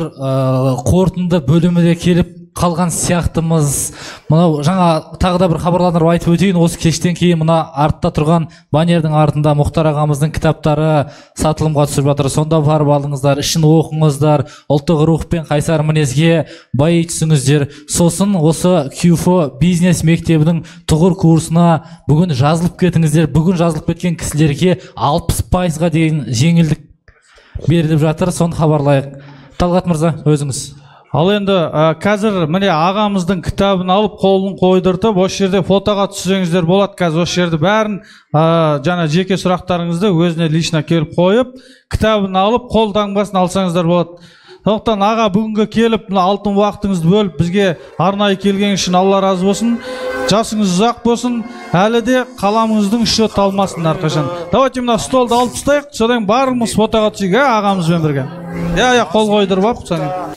қорытынды бөлімі де келіп қалған сияқтымыз. Мынау жаңа тағы да бір хабарландырып айтып өтейін, осы кештен кейін мына артта тұрған баннердің артында Мұхтар ағамыздың кітаптары сатылымға түсіп жатыр. Сонда барып алыңыздар, ішін оқыңыздар, ұлттық рух пен қайсар мінезге байи түсіңіздер. Сосын осы QFO бизнес мектебінің тұғыр курсына бүгін жазылып кетіңіздер. Бүгін жазылып кеткен кісілерге 60%-ға дейін жеңілдік беріліп жатыр, соны хабарлайық. Талғат мырза, өзіңіз. Ал енді қазір міне ағамыздың кітабын алып қолын қойдыртып, осы жерде фотоға түссеңіздер болады. Қазір осы жерде бәрін жаңа жеке сұрақтарыңызды өзіне лично келіп қойып, кітабын алып, қол таңбасын алсаңыздар болады. Сондықтан аға бүгінгі келіп, мына алтын уақытыңызды бөліп бізге арнайы келген үшін Алла разы болсын. Жасыңыз ұзақ болсын, әлі де қаламыңыздың ұшы талмасын әрқашан. Давайте мына столды алып тастайық, содан барлығымыз фотоға түсейік, ағамызбен бірге. Иә, қол қойдырып алып, содан.